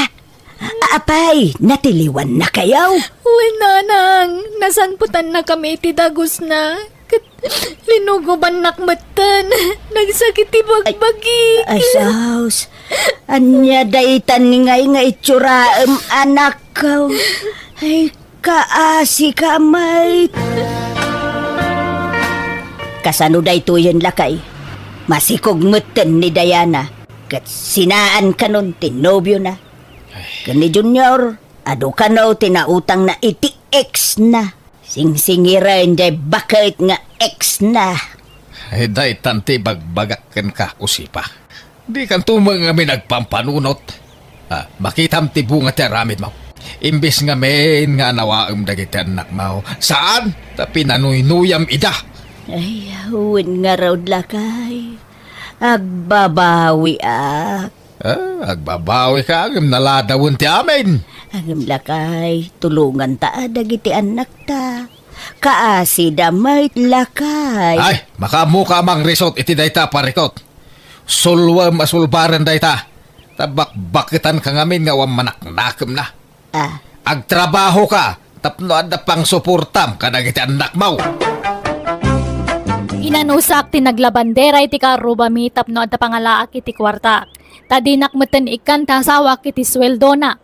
A-, apay, natiliwannakayo? Wen, nanang, nasanpetannakami iti dagusna. Ket linugubannak metten. Nagsakit ti bagbagik. Ay, sus. Ania daytan ngay nga itsuraem, anakko? Ay, kaasi ka met. Kasano daytoyen, lakay? Masikog metten ni Diana. Ket sinaan kanon ti nobiona. Ken ni Junior, adu kano ti nautangna iti ex-na. Singsingiren jay baket nga ex-na. Ay, daytan ti ibagbagak kenka, Usipa. Dikanto met ngamin agpampanunot. Ah, makitam ti bunga ti aramidmo. Imbes ngamin nga anawaem dagiti annakmo, saan ta pinanuynuyam ida. Ay, wen ngarud, lakay. Agbabawiak. Ah, agbabawika, ngem naladawen ti amin. Ngem lakay, tulonganta a dagiti annakta. Kaasida met, lakay. Ay, makaammoka a mangrisot iti dayta a parikut. Sulwem a sulbaren dayta. Ta bakbaketanka ngamin nga awan manaknakemna. Ah. Agtrabahoka tapno adda pangsuportam kadagiti annakmo. Inanusak ti naglabandera iti karrubami tapno adda pangalaak iti kuartak. Ta dinak metten ikkan ti asawak iti sueldona.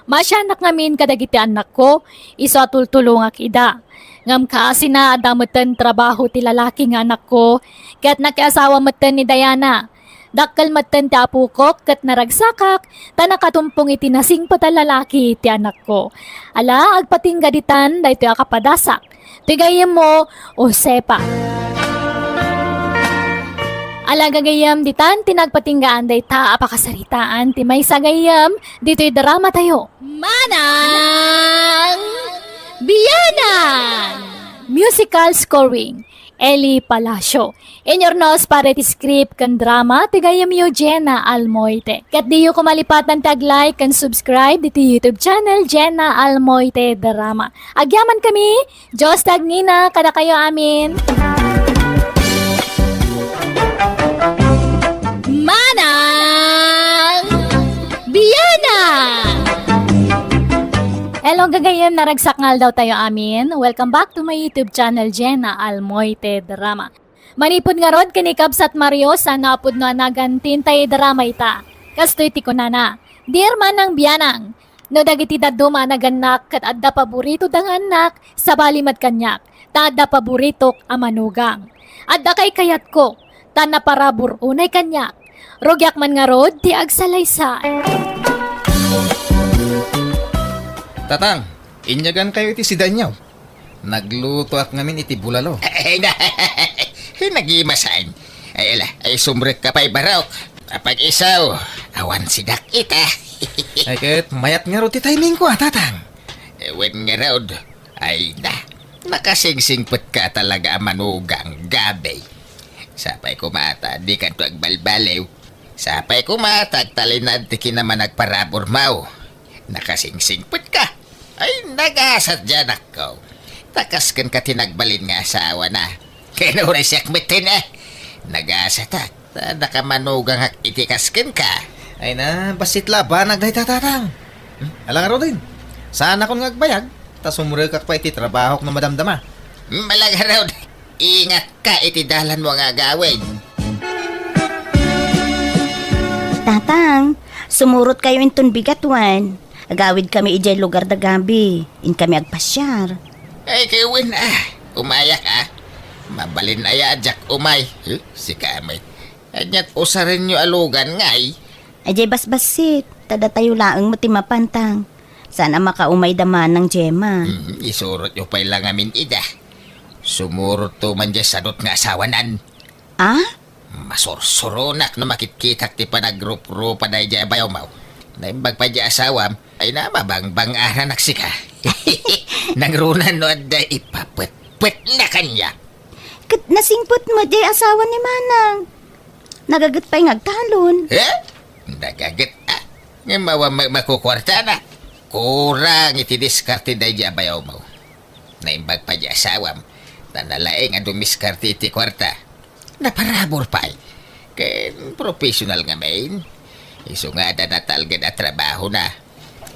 Maasianak ngamin kadagiti annakko, isu a tultulongak ida. Ngem kaasina, adda metten trabaho ti lalaki nga anakko, ket nakiasawa metten ni Diana. Dakkel metten ti apokok ket naragsakak ta nakatumpong iti nasingpet a lalaki ti anakko. Ala, agpatingga ditan daytoy a kapadasak. Ti gayyemmo, Josefa. Ala, gagayyem, ditan ti nagpatinggaan dayta a pakasaritaan ti maysa gayyem ditoy dramatayo. Manang Biyanan! Musical scoring, Eli Palacio. Inyurnos para iti script ken drama ti gayyemyo, Jenna Almoite. Ket diyo koma lipatan ti ag-like ken subscribe diti YouTube channel, Jenna Almoite Drama. Agyamankami, Dios ti agnina kadakayo amin. Manang Biana! Hello, gagayyem, naragsak nga aldawtayo amin. Welcome back to my YouTube channel, Jenna Almoite Drama. Manipud ngarud ken ni Kabsat Mario, saan a pudno a nagan ti intay drama ita. Kastoy ti kunana, "Dear Manang Bianang, No dagiti dadduma a nagannak ket adda paboritoda nga annak, sabali met kaniak, ta adda paboritok a manugang. Adda kaykayatko, ta naparabur unay kaniak. Rugiak man ngarud ti agsalaysay. Tatang, inyagankayo iti sidaenyo. Naglutoak ngamin iti bulalo. Ay, na, nagimasan. Ay, ala, ay, sumrekka pay barok. Apag-iso, awan sidak ita. Ay, ket mayat ngarud ti timingko, a, Tatang. Eh, wen ngarud. Ay, na, nakasingsingpetka talaga a manugang, Gabi. Sapay koma ta, dikanto agbalbaliw. Sapay koma ta agtalinaed ti kinamanagparaburmo. Nakasingsingpetka. Ay, nagasat diay anakko. Ta kas kenka ti nagbalin nga asawana. Ken uray siak metten, eh. Nagasatak. Ta nakamanugangak iti kas kenka. Ay na, bassit la a banag dayta, Tatang. Hmm? Ala ngaruden. Saanakon nga agbayag, ta sumrekak pay iti trabahok no madamdama. Hmm, ala ngarud. Ingatka iti dalanmo nga agawid. Tatang, sumurotkayo inton bigat wen. Agawidkami idiay lugar da Gabi. Inkami agpasiar. Ay, ket wen, a. Umayak, a. Mabalin aya a diak umay. Huh? Sika met. Ania't usarenyo a lugan ngay? Idiay basbassit. Ta datayo laeng met ti mapan, Tang. Saan a makaumay da manang Gemma. Hmm, isurotyo pay la ngamin ida. Sumurotto man diay sadut nga asawanan. A? Masursuronak no makitkitak ti panagruprupa daydiay a bayawmo. Naimbag pay diay asawam, ay na, mabangbang-aranak sika. Nangruna no adda ipapetpetna kaniak. Ket nasingpet met diay asawa ni manang. Nagaget pay nga agtalon. Eh? Nagaget, a. Ngem awan ma-, makukuartana. Kurang iti diskarte daydiay a bayawmo. Naimbag pay diay asawam, ta nalaing a dumiskarte iti kuarta. Naparabur pay. Ken professional ngamin. Isu nga adda natalged a trabahona.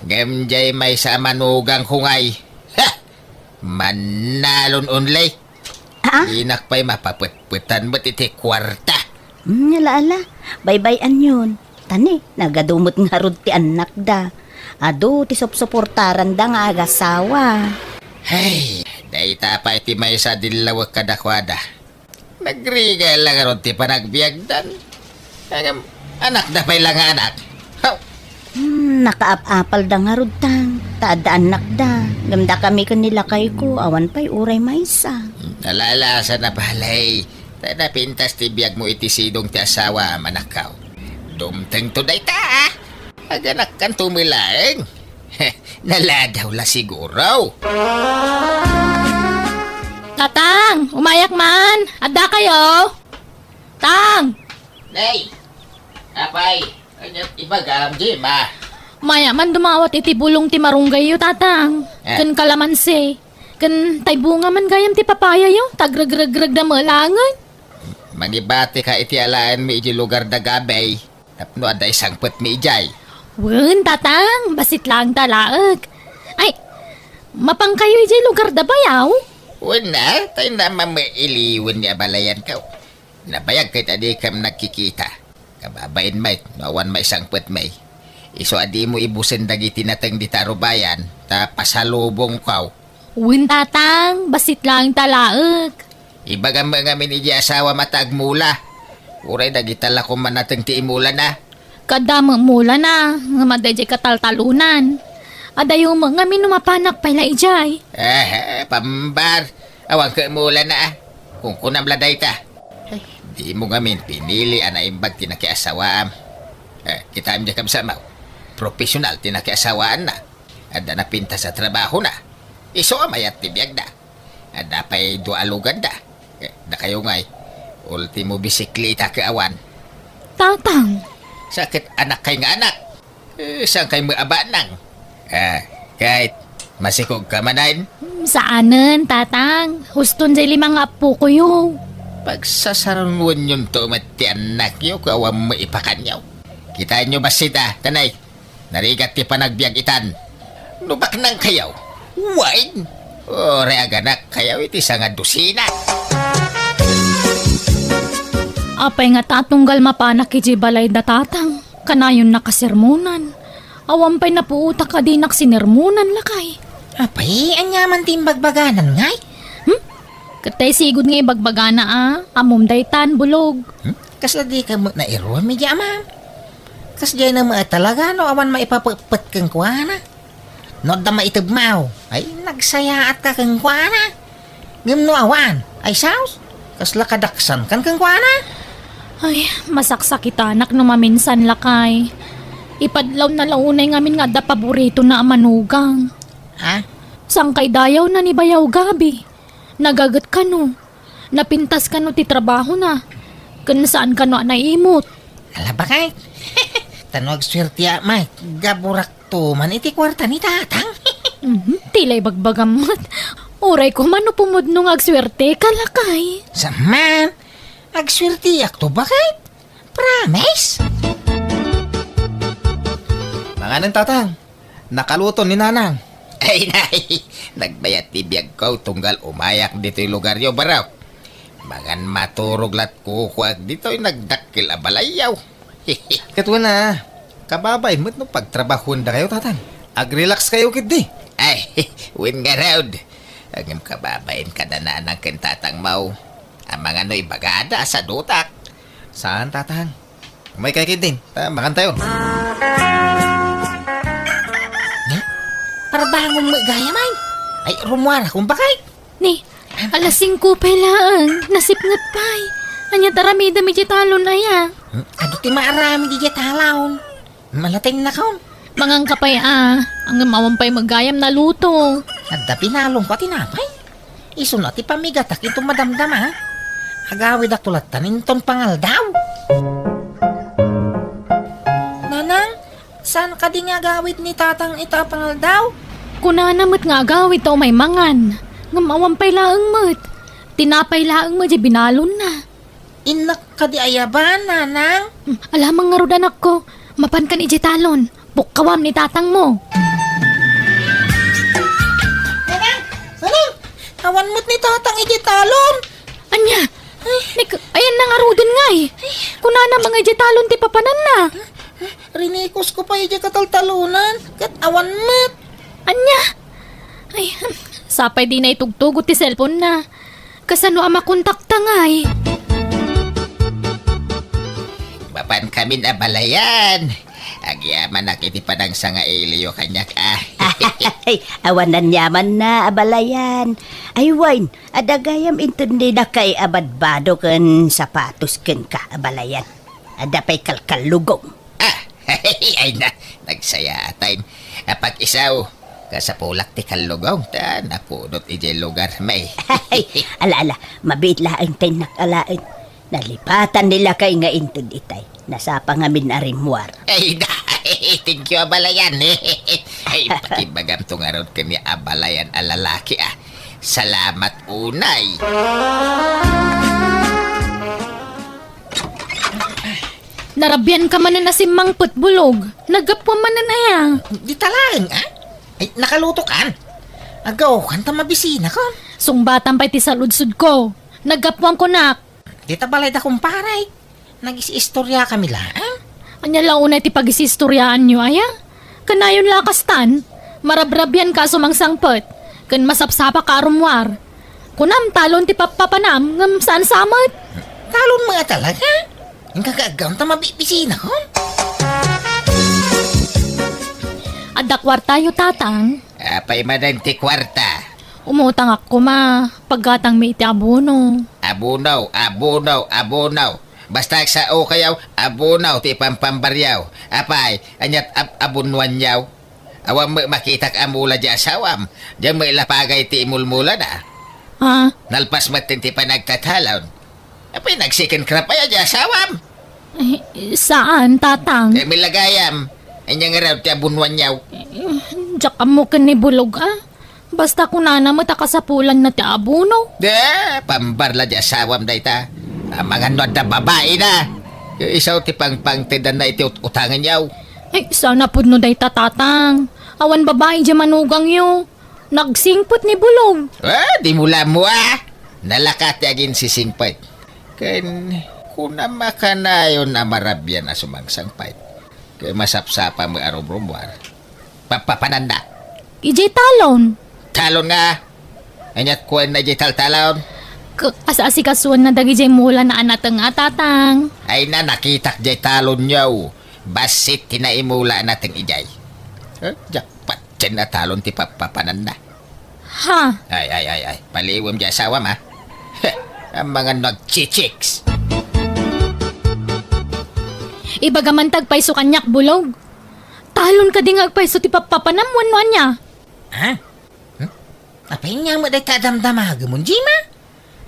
Ngem diay maysa a manugangko ngay. Ha! Mannalon only. A? Dinak pay mapapetpetan met iti kuarta. Hmm, ala, ala. Baybay-anyon. Ta ni, nagadu met ngarud ti annakda. Adu ti supsuportaranda nga agasawa. Hay, dayta pay ti maysa a dillawek kadakuada. Nagrigat la ngarud ti panagbiagdan. Ngem, anakda pay la nga anak. Haw! Hmm, nakaap-apalda ngarud, Tang, ta adda annakda. Ngem dakami ken ni lakayko, awan pay uray maysa. Hmm, ala, ala, saan a palay. Ta napintas ti biagmo iti sidong ti asawam, anakko. Dumtengto dayta, a. Aganakkanto met laeng. Naladaw la siguro. Tatang, umayak man. Addakayo? Tang! Nay! Apay, ania't ibagam, Gemma? Maya man dumawat iti bulong ti marunggayyo, Tatang. Eh. Ken kalamansi. Ken tay bunga man gayam ti papayayo, ta agregregregda met laengen. Mangibatika iti alaenmi idiay lugar da Gabi. Tapno adda isangpetmi idiay. Wen, Tatang, bassit laeng ta laeng. Ay, mapankayo idiay lugar da bayaw? Wen a, tay na mamailiwen ni abalayanko. Nabayag ket a dikam nagkikita. Kababain met no awan maisangpetmi. Isu a dimo ibusen dagiti nateng dita rubayan, ta pasalubongko. Wen, Tatang, bassit laeng ta laeng. Ibagam met ngamin idiay asawam ta agmula. Uray dagita la koma nateng ti imulana. Kaadda met mulana, ngem adda idiay kataltalonan. Adayo met ngamin no mapanak pay la idiay. Eh, eh, pambar. Awan ket mulana, a. Kunkunam la dayta. Ay, dimo ngamin pinili a naimbag ti nakiasawaam. Eh, kitaem diay kabsatmo. Profesional ti nakiasawaanna. Adda napintas a trabahona. Isu a mayat ti biagda. Adda pay dua a luganda. Eh, dakayo ngay, ultimo bisikleta ket awan. Tatang. Sa ket anakkay nga anak. Eh, saankay met a banang? Ah, ket masikogka manen? Hmm, saanen, Tatang. Uston diay lima nga appokoyo. Pagsasarunoenyonto met ti annakyo ket awan met ipakanyo. Kitaenyo bassit a, tanay. Narigat ti panagbiag itan. No baknangkayo, wen, uray aganakkayo iti sangadusina. Apay ngata a tunggal mapanak idiay balay da Tatang, kanayon nakasermonan. Awan pay napuotak a dinak sinermonan, lakay. Apay, ania man ti imbagbaganan, ngay? Hmm? Ket tay sigud nga ibagbagana a, ammom daytan, Bulog. Hmm? Kasla dika met nairuam idiay amam? Kasdiay na met talaga no awan maipapetpet kenkuana. No adda maitedmo, ay, nagsayaatka kenkuana. Ngem no awan, ay saos, kasla kadaksankan kenkuana. Ay, masaksakitanak no maminsan, lakay. Ipadlawna la unay ngamin nga adda paboritona a manugang. Ha? Sangkay dayawna ni Bayaw Gabi. Nagaget kano. Napintas kano ti trabahona. Ken saan kano a naimut. Ala, bakit? Ta no agsuerteak met, gaburakto man iti kuarta ni tatang. Mhm, ti la ibagbagam met. Uray koma no pumudno nga agsuerteka, lakay. Saan man? Agsuerteakto, bakit? Promise? Manganen, tatang. Nakaluto ni nanang. Ay, nay, nagbayat ti biagko tunggal umayak ditoy lugaryo, barok. Mangan maturog lat kukuak ditoy nagdakkel a balayyo. Ket wen a, kababain met no pagtrabahuendakayo, tatang. Ag-relax kayo ketdi. Ay, wen ngarud. Ngem kababain kada nanang ken tatangmo. Amangan no ibagada a sadutak. Saan, tatang? Umaykay ketdin, ta mangan tayon. Nya? Parbangon met gayam ay. Ay, rummuarakon, bakit? Ni, alas singko pay laeng, nasipnget pay. Ania ti aramidem idiay talon aya? Hmm? Adu ti maaramid idiay talon. Malatennakon. Manganka pay a, ngem awan pay met gayam naluto. Adda binalonko a tinapay. Isuna ti pammigatak inton madamdama. Agawidakto latta inton pangaldaw. Nanang, saan kadi nga agawid ni tatang ita a pangaldaw? Kunana met nga agawid ta umay mangan. Ngem awan pay laeng met. Tinapay laeng met diay binalonna. Innak kadi ayaban, nanang? Hmm, alamang ngarud, anakko. Mapankan idiay talon. Pukkawam ni tatangmo. Nanang! Nanang! Awan met ni tatang idiay talon. Ania? Ay. Ni, ayanna ngaruden ngay. Kunana nga idiay talon ti papananna. Rinikusko pay idiay kataltalonan, ket awan met. Ania? Ay, sapay dina itugtugot ti cellphone-na. Kasano a makontakta ngay? Mapankamin, abalayan. Agyamanak iti panangsangailiyo kaniak, a. Ay, awan aniamanna, abalayan. Ay, wen, adda gayam inton dinakay a badbado ken sapatos kenka, abalayan. Adda pay kalkallugong. Ah, ay na, nagsayaat. Apag-isaw, kasapulak ti kallugong ta napunot idiay lugarmi. Ay, ala, ala, mabiit laeng ti innak alaen. Nalipatan ni lakay nga inted itay. Nasapa ngamin a rimmuar. Ay, da, thank you, abalayan. Ay, pakibagamto ngarud ken ni abalayan a lalaki, a. Salamat unay. Narabianka manen a simmangpet, Bulog. Naggapuam manen aya? Dita laeng, a? Ay, nakalutokan. Agawkan ta mabisinakon. Sungbatan pay ti saludsodko. Naggapuam kunak. Dita balayda, kumpare. Nagis-istoriakami laeng. Ania la unay ti pagis-istoriaanyo, aya? Kanayon la a kastan, marabrabianka a sumangsangpet, ken masapsapaka a rummuar. Kunam, talon ti pappapanam, ngem saan sa met? Talon met a talaga? Inka agawem ta mabibisinakon? Adda kuartayo, tatang? Apay manen ti kuarta? Umutangak koma, paggatangmi iti abono. Abono, abono, abono. Basta agsaokayo, abono ti pampambaryo. Apay, aniat ab-, abonuanyo? Awan met makitak a mula diay asawam. Diay met lapagay ti imulmulana. Ah? Nalpas met ti panagtatalon. Apay, nag-second crop aya diay asawam? Eh, saan, tatang? Kay milagayam. Ania ngarud ti abonuanyo? Eh, diak ammo ken ni Bulog, a. Basta kunana met a kasapulanna ti abono. De, pambarla diay asawam dayta. Amangan no adda babaina. Isu ti pangpangtedanna iti ut-, utanganyo. Ay, saan a pudno dayta, tatang. Awan babai diay manugangyo. Nagsingpet ni Bulog. Ah, dimo la ammo, a. Nalaka ti aginsisingpet. Ken kunam a kanayon a marabian a sumangsangpet. Ket masapsapa met a rumrumuar. Papapananda. Idiay talon. Talon nga? Ania kuenna idiay taltalon? K-, as-asikasuenna dagidiay mulana a nateng a, Tatang. Ay na, nakitak diay talonyo. Bassit ti naimula a nateng idiay. Eh, jackpot diay a talon ti papapananda. Ha? Ay, ay, ay, ay. Paliiwem diay asawam, ha? Heh, amangan no agchichicks. Ibagam man agpayso kaniak, Bulog. Talon kadi nga agpayso ti papapanam wenno ania? Ha? Hmm? Apay nga met dayta a damdamagem, Jima?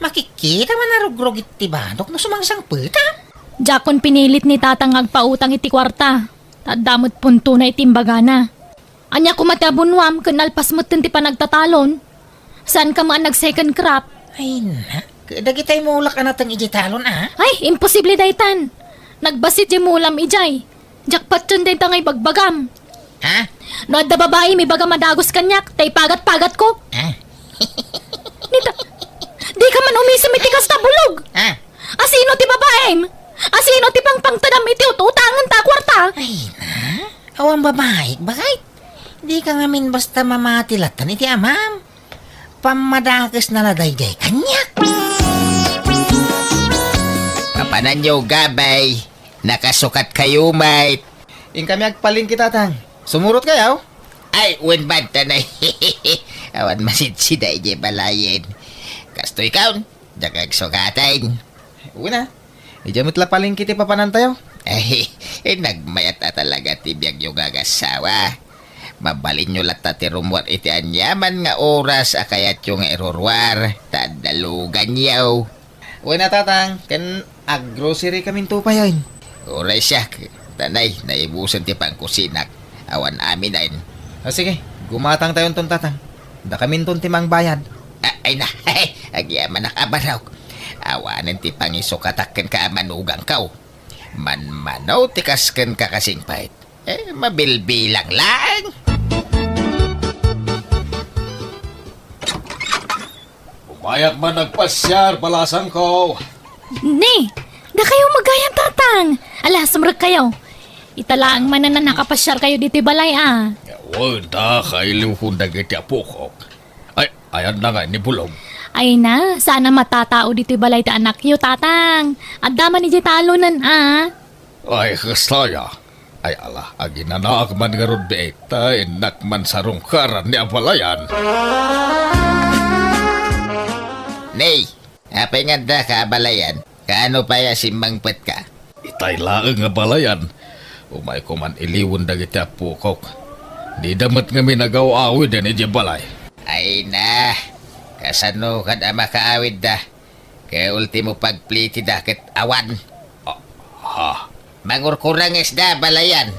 Makikita man a rugrugit ti banok no sumangsangpetam. Diakon pinilit ni Tatang nga agpautang iti kuarta. Ta adda met puntona iti imbagana. Ania koma ti abunuam ken nalpas metten ti panagtatalon? Saanka met a nag-second crop? Ay, na. Dagitay mulak a nateng idiay talon, a? Ay, imposible daytan. Nagbassit diay mulam idiay. Jackpot dayta nga ibagbagam. Ha? No adda babaim, ibagam a dagus kaniak, ta ipagat-pagatko. Ah. Nita, dika man umisem iti kasta, Bulog. Ah. Asino ti babaim? Asino ti pangpangtedam iti ut-utangenta a kuarta? Ay, na? Awan babaik, bakit? Dika ngamin basta mamati lattan iti amam. Pammadakesna la daydiay kaniak. Apananyo, gabay. Nakasukat kayo, mate. Inkami agpalengke, Tatang. Sumurot kayo? Ay, wen, banta na. Awan masidsida idiay balayen. Kastoy kaon, diak agsukaten. Wen a. Idiay met la palengke ti papanantayo. Ay, eh, nagmayat a talaga ti biagyo nga agassawa. Mabalinyo latta ti rummuar iti aniaman nga oras a kayatyo nga iruruar, ta adda luganyo. Wen a, Tatang, ken aggrocery kaminto payen. Uray siak, ta nay, naibusen ti pangkusinak. Awan aminen. Ah, sige, gumatangtayonton, Tatang. Dakaminton ti mangbayad. Ah, ay na, agyamanak a barok. Awanen ti pangisukatak kenka a manugangko. Manmano ti kas kenka kasingpet. Eh, mabilbilang laeng. Umayak man agpasiar, balasangko. Ni, dakayo magayam, Tatang. Ala, sumrekkayo. Ita laeng manen a nakapasiarkayo ditoy balay, a. Wen, ta kailiwkon dagiti apokok. Ay, ayanna nga ni Bulog? Ay na, saan a matatao ditoy balay ti anakyo, Tatang. Adda man idiay talonen, a. Ay, kasta aya. Ay, ala, aginanaak man ngarud, ta innak man sarungkaran ni abalayan. Nay, apay nga addaka abalayan? Kaano pay a simmangpetka? Itay laeng nga abalayan. Umayko man iliwen dagiti apokok. Dida met ngamin agaw-awiden idiay balay. Ay na, kasano kad a makaawidda? Kaya ultimo pagplitida ket awan. Ah, ah. Mangurkurangesda, balayan.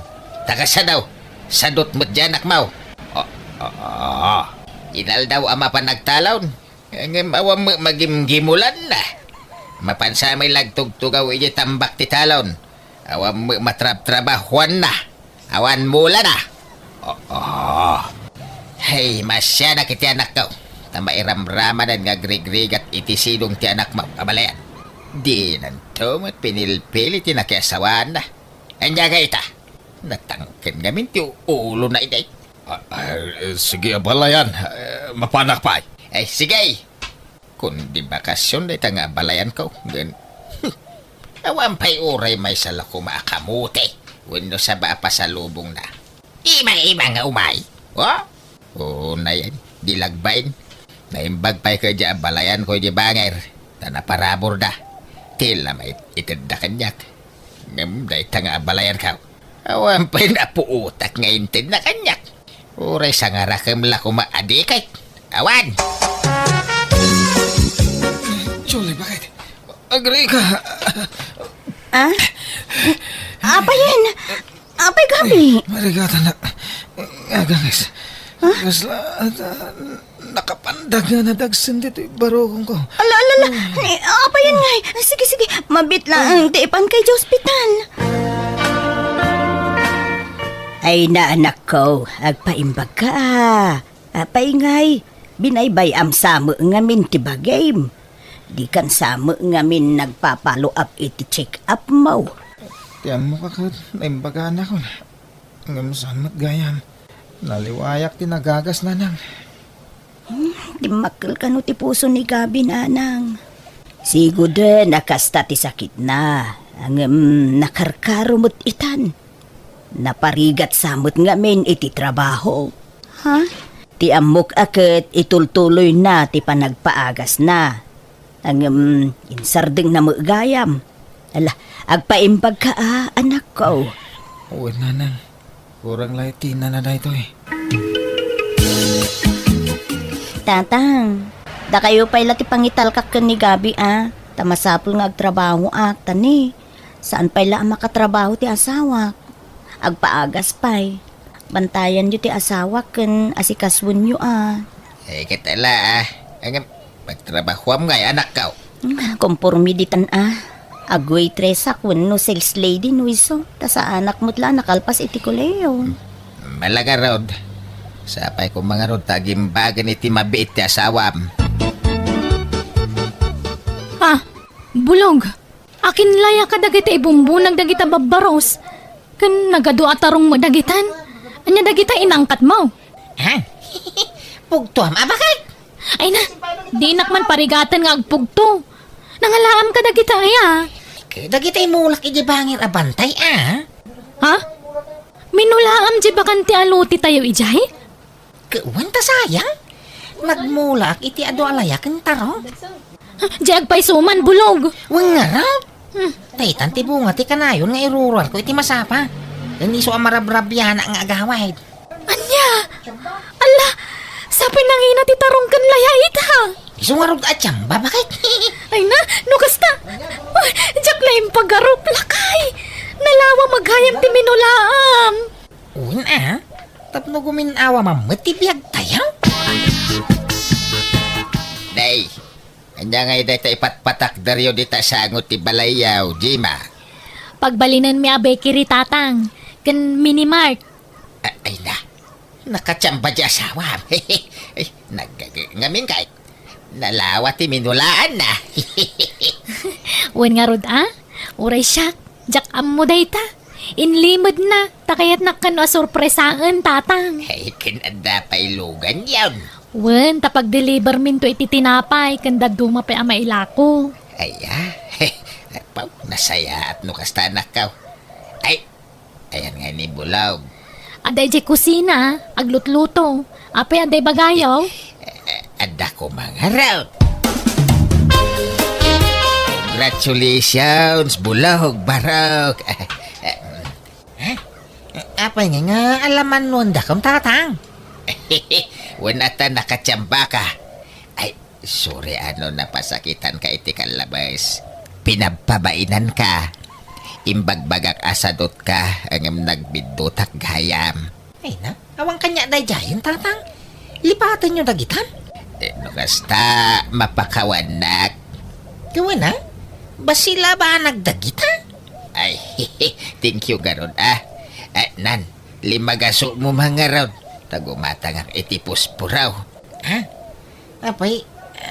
Ta kasano? Sadut met diay anakmo. Ah, ah, ah. Inaldaw a mapan agtalon. Ngem awan met magimgimulanna. Mapan sa met la agtugtugaw idiay tambak ti talon. Awan met matrabtrabahoanna. Awan mulana. Ah, ah. Hey, masianak iti anakko. Ta mairamramanen nga agrigrigat iti sidong ti anakmo, abalayan. Dinanto met pinilpili ti nakiasawaanna. Ania nga ita? Natangken ngamin ti ulona idi. Ah, ah, sige, abalayan. Eh, mapanak pay. Ay, sige. Kundi bakasyon dayta nga abalayanko, ngem, awan pay uray maysa la koma a kamote wenno saba a pasalubongna. Ima-ima nga umay, o? Unayen, di lagbain. Naimbag pay kadi abalayanko idi banger, ta naparaburda. Ti la maitedda kaniak. Ngem dayta nga abalayanko, awan pay napuotak nga intedna kaniak. Uray sangarakem la koma a dikit. Awan! Julie, bakit? Agrika! Ah? Apayen? Apay gabi? Marigatan na. Agangis. Huh? Kasla, ah, nakapandag nga nadagsen ditoy barukongko. Ala, ala, ala. Ni, apayen ngay? Sige, sige. Mabit laeng ti ipan kay ospital. Ay na, anakko, agpaimbag ka, a. Apay ngay, binaybay-am sa met ngamin ti bagim. Dikan sa met ngamin nagpapalo-up iti check-up mo. Ti ammok a ket naimbaganak. Ngem saan met gayam. Naliwayak ti nagagas, nanang. Dimmakkel kano ti puso ni Gabi, nanang. Siguden a kasta ti sakitna, ngem nakarkaro met itan. Naparigat sa met ngamin iti trabaho. Ha? Ti ammok a ket itultuloyna ti panagpaagasna. Ngem insardengna met gayam. Ala, agpaimbagka a, anakko. Wen, nanang. Kurang la iti nana daytoy. Tatang, dakayo pay la ti pangitalkak ken ni Gabi a, ta masapul nga agtrabahoak, ta ni, saan pay la a makatrabaho ti asawak. Agpaagas pay. Bantayanyo ti asawak ken asikasuenyo a. Eh, ket ala, ah. Ngem, magtrabahoam ngay, anakko. Konporme ditan a. Ag-waitress ak wenno sales lady no isu, ta saanak met la a nakalpas iti kolehiyo. Mala ngarud. Sapay koma ngarud ta agimbagen iti mabiit ti asawam. Ah, Bulog. Akin laya kadagiti ibumbunag dagita babbaros. Ken nagadu a tarong met dagitan. Ania dagita inangkatmo? Ha? Pugtoam a baket? Ay na, dinak man parigaten nga agpugto. Nangalaam kadagita aya? Dagita imulak iti bangir a bantay, a? Ha? Minulaam di bakante a lote tayo idiay? Ket wen ta sayang, nagmulaak iti adu a laya ken taro. Diay agpayso man, Bulog. Wen ngarud. Hmm. Daytan ti bunga ti kanayon nga iruruarko iti masapa. Ken isu a marabrabianak nga agawid. Ania? Alla, sapay nangina ti tarong ken laya ita. Isu ngarud a tsamba, baket? Ay na, no kasta. Uy, diak la impagarup, lakay. Nalawa met gayam ti minulaam. Wen a, tapno gumin-awa man met ti biagtayo. Day, ania ngay dayta ipatpatakderyo dita sango ti balayyo, Jima? Pagbalinenmi a bakery, Tatang, ken mini mart. A-, ay na, nakatsamba ti asawam. Ay, naggaga-, ngamin kay, nalawa ti minulaanna. Wen ngarud a? Uray siak, diak ammo dayta. Inlimedna, ta kayatnak kano a sorpresaen, Tatang. Ay, ken adda pay luganyon. Wen, ta pagdeliverminto iti tinapay, ken dadduma pay a mailako. Ay, a? Apaw, nasayaat no kasta, anakko. Ay, ayan nga ni Bulog. Adda idiay kusina, aglutluto. Apay, adda ibagayo? Eh, adda koma ngarud. Congratulations, Bulog, barok. Eh, eh, apay nga, nga alaman no andakon, Tatang? Wen a ta nakatsamba ka. Ay, sorry a no napasakitan ka iti kallabes. Pinabpabainan ka. Imbagbagak a sadut ka, ngem nagbiddutak gayam. Ay na, awan kaniak daydiayen, Tatang. Lipatenyo dagitan. Eh, no kasta, mapakawannak. Wen a? Bassit labanag dagita? Ay, thank you ngarud, a. Eh, nan, limagaso mo man ngarud. Ta gumatangak iti pusporo. Ha? Apay,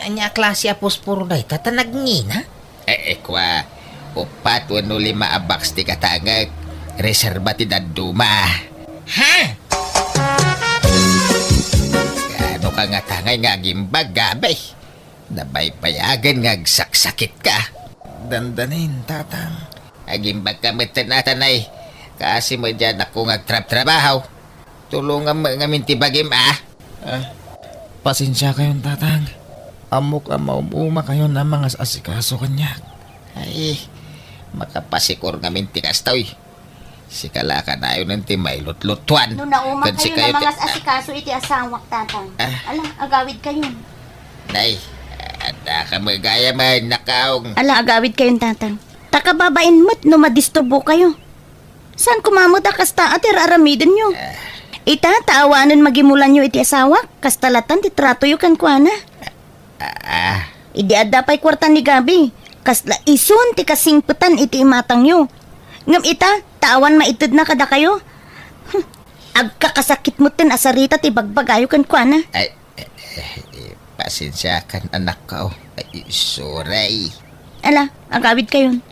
ania a klase a pusporo dayta ta nagngina? Eh, eh, kua, uppat wenno lima a box ti katangek. Reserba ti dadduma. Ha? Ano ka nga tangay nga agimbag, Gabi? Nabaybayagen nga agsaksakit ka. Dandanin, Tatang. Agimbag ka met, Tatang, ay. Kasi mo diyan ako nga agtrabtrabaho. Tulongam met ngamin ti bagim, a. Ah, pasensia kayon, Tatang. Ammok a maum-uma kayon a mangas-asikaso kaniak. Ay, makapasikor ngamin ti kastoy. Sika la kanayon ti mailutlutuan. No nauma kayon a mangas-asikaso iti asawak, Tatang. Ah. Ala, agawid kayon. Nay, adda ka met gayam a nakaong. Ala, agawid kayon, Tatang. Ta kababain met no madisturbo kayo. Saan koma met a kasta a ti ar-aramidenyo? Ah. Ita, ta awanen magimulanyo iti asawak, kasta latan ti tratoyo kenkuana. Ah, ah. Idi adda pay kuarta ni Gabi, kasla isun ti kasingpetan iti imatangyo. Ngem ita, ta awan maitedna kadakayo. Hmm. Agkakasakit metten a sarita ti bagbagayo kenkuana. Ay, eh, eh, eh, pasensiakan, anakko. Ay, sorry. Ala, agawid kayon.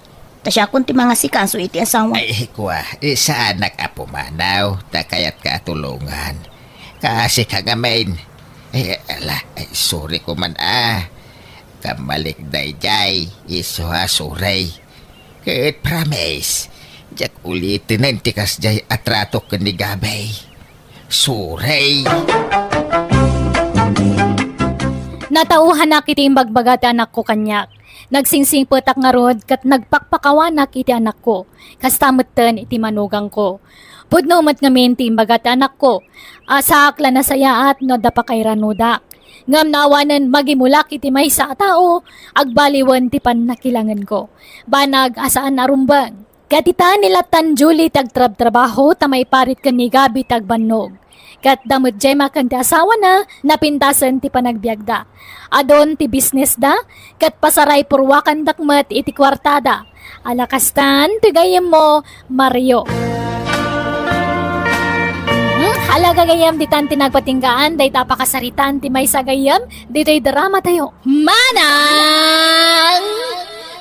Ta siakon ti mangasikaso iti asawa. Ay, kua, eh, saanak a pumanaw, ta kayatka a tulongan. Kaasika ngamin. Ay, ala, ay, sorry ko man, ah. Kamalik dayjay, isu a sorry. Ket promise, diak ulitenen ti kasjay a trato ken ni Gabay. Sorry. Natauhanak iti imbagbaga ti anakko kaniak. Nagsingsingpetak ngarud ket nagpakpakawanak iti anakko. Kasta metten iti manugangko. Pudno met ngamin ti imbaga ti anakko. Asaak la nasayaat no adda pakairanodak. Ngem no awanen magimulak iti maysa a tao, agbaliwen ti pannakilangenko. Banag a saan a rumbeng. Ket ita, ni Latan Julie ti agtrabtrabaho ta maiparit ken ni Gabi ti agbannog. Ket da met Gemma ken ti asawana, napintasen ti panagbiagda. Adun ti businessda, ket pasaray purwakandak met iti kuartada. Ala kastan ti gayyemmo, Mario. Hmm, ala gagayyem, ditan ti nagpatinggaan dayta a pakasaritaan ti maysa a gayyem ditoy dramatayo. Manang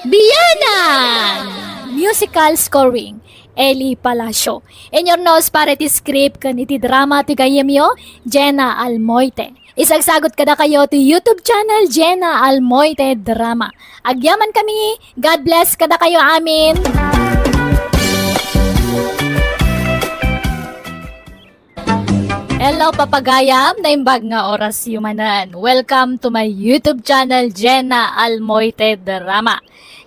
Bianang! Musical scoring, Eli Palacio. Inyurnos para iti script ken iti drama ti gayyemyo, Jenna Almoite. Isagsagut kadakayo ti YouTube channel, Jenna Almoite Drama. Agyamankami, God bless kadakayo amin. Hello, papagayam, naimbag nga orasyo manen. Welcome to my YouTube channel, Jenna Almoite Drama.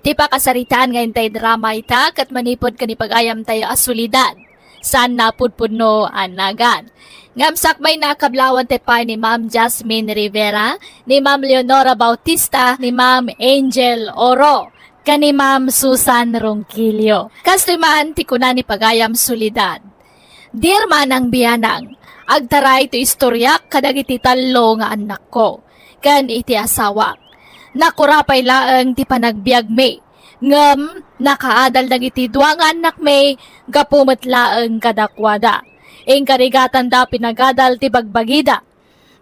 Ti pakasaritaan nga intay drama ita ket manipud ken ni pagayamtayo a Soledad. Saan napudpudno a nagan. Ngem sakbay, nakablawan ti pay ni Ma'am Jasmine Rivera, ni Ma'am Leonora Bautista, ni Ma'am Angel Oro, ken ni Ma'am Susan Ronquillo. Kastoy man ti kuna ni pagayam Soledad. Dear Manang Bianang, agtaray ti istoriak kadagiti tallo nga annakko ken iti asawak. Nakurapay laeng ti panagbiagmi, ngem nakaadal dagiti dua nga annakmi gapu met laeng kadakuada. Inkarigatanda pinagadal ti bagbagida.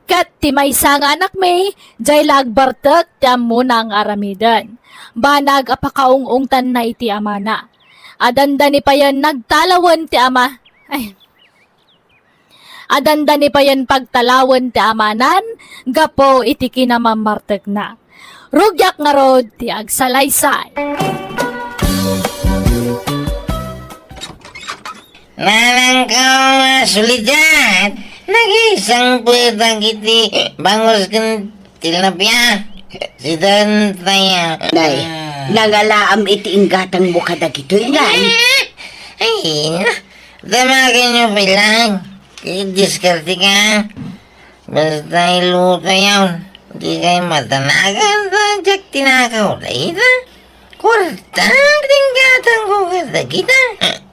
Ket ti maysa nga anakmi, diay la agbartek ti ammona nga aramiden. Banag a pakaung-ungtanna iti amana. Adanda ni payen nagtalawen ti ama, ay, adanda ni payen pagtalawen ti amanan gapu iti kinamammartekna. Rugiak ngarud ti agsalaysay. Nanangko a Soledad, nagisangpetak iti bangus ken tilapia. Sida tayo. Nay, nangalaam iti inggatangmo kadagitoy, ngay. Ay, na, damagenyo pay lang. Diskarte ka. Basta iluto yaon. Di kay matanagan ta, diak tinakaw dayta. Kuarta, tinggatangko kadagita.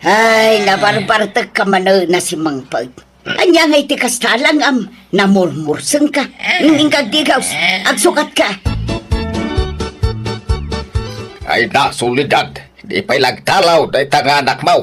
Ay, nabarbartek ka manen a simangpet. Ania ngay ti kasta, langam, namurmurseng ka. Ingkagdigaws, agsukat ka. Ay na, Soledad, di pay lagtalaw dayta nga anakmo.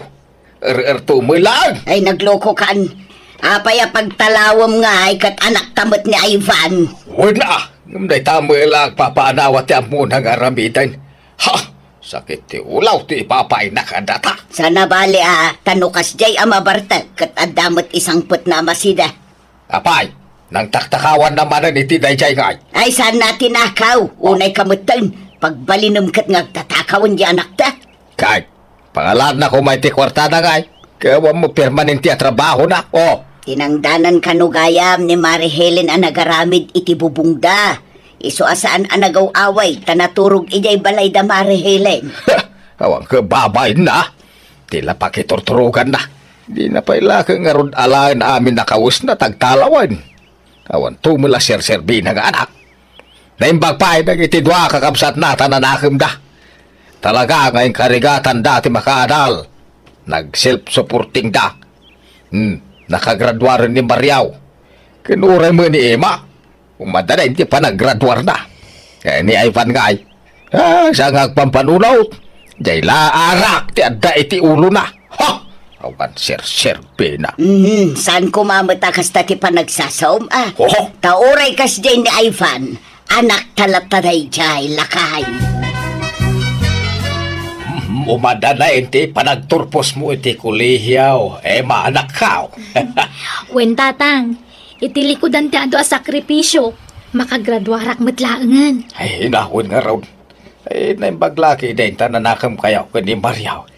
Er-erto mo lang. Ay, naglokokan. Apay a pagtalawem ngay ket anakta met ni Ivan? Wen a, ngem dayta met la agpapaanawa ti ammona nga aramiden. Ha! Sakit ti ulaw ti ipapainak a data. Sana bali a, ta no kasdiay a mabartek ket adda met isangpetna a masida. Apay, nangtaktakawanna manen iti daydiay ngay. Ay, saan na tinakaw. Unay ka metten, pagbalinem ket nga agtatakawen di anakta. Kay, pangalaanna koma iti kuartada ngay. Kay awan mo permanente a trabahona. Oh. Tinangdanan kano gayam ni Mari Helen a nagaramid iti bubongda. Isu a saan a nagaw-away ta naturog idiay balay da Mari Helen. Awan ket babainna. Ti la pakiturturoganna. Dina pay la ket ngarud alaen amin a kawesna ta agtalawen. Awan to met la serserbina nga anak. Naimbag pay dagiti dua a kakabsatna ta nanakemda. Talaga nga inkarigatanda ti makaadal. Nag-self-supportingda. Hmm, nakagraduaren ni Mariaw. Ken uray met ni Emma. Umadda daydi panagraduarna. Eh, ni Ivan ngay. Ah, sa nga agpampanunot. Diay la arak ti adda iti ulona. Ha! Awan serserbina. Mhm, saan koma met a kasta ti panagsasaom, ah. Oho. Ta uray kasdiay ni Ivan, anakta latta daydiay, lakay. Umadana iti panagturposmo iti kolehio, Emma, anakko. Wen, Tatang, iti likudan ti adu a sakripisio, makagraduarak met laengen. Ay, inawen ngarud. Ay, naimbag la ketdin ta nanakem kayo ken ni Mario.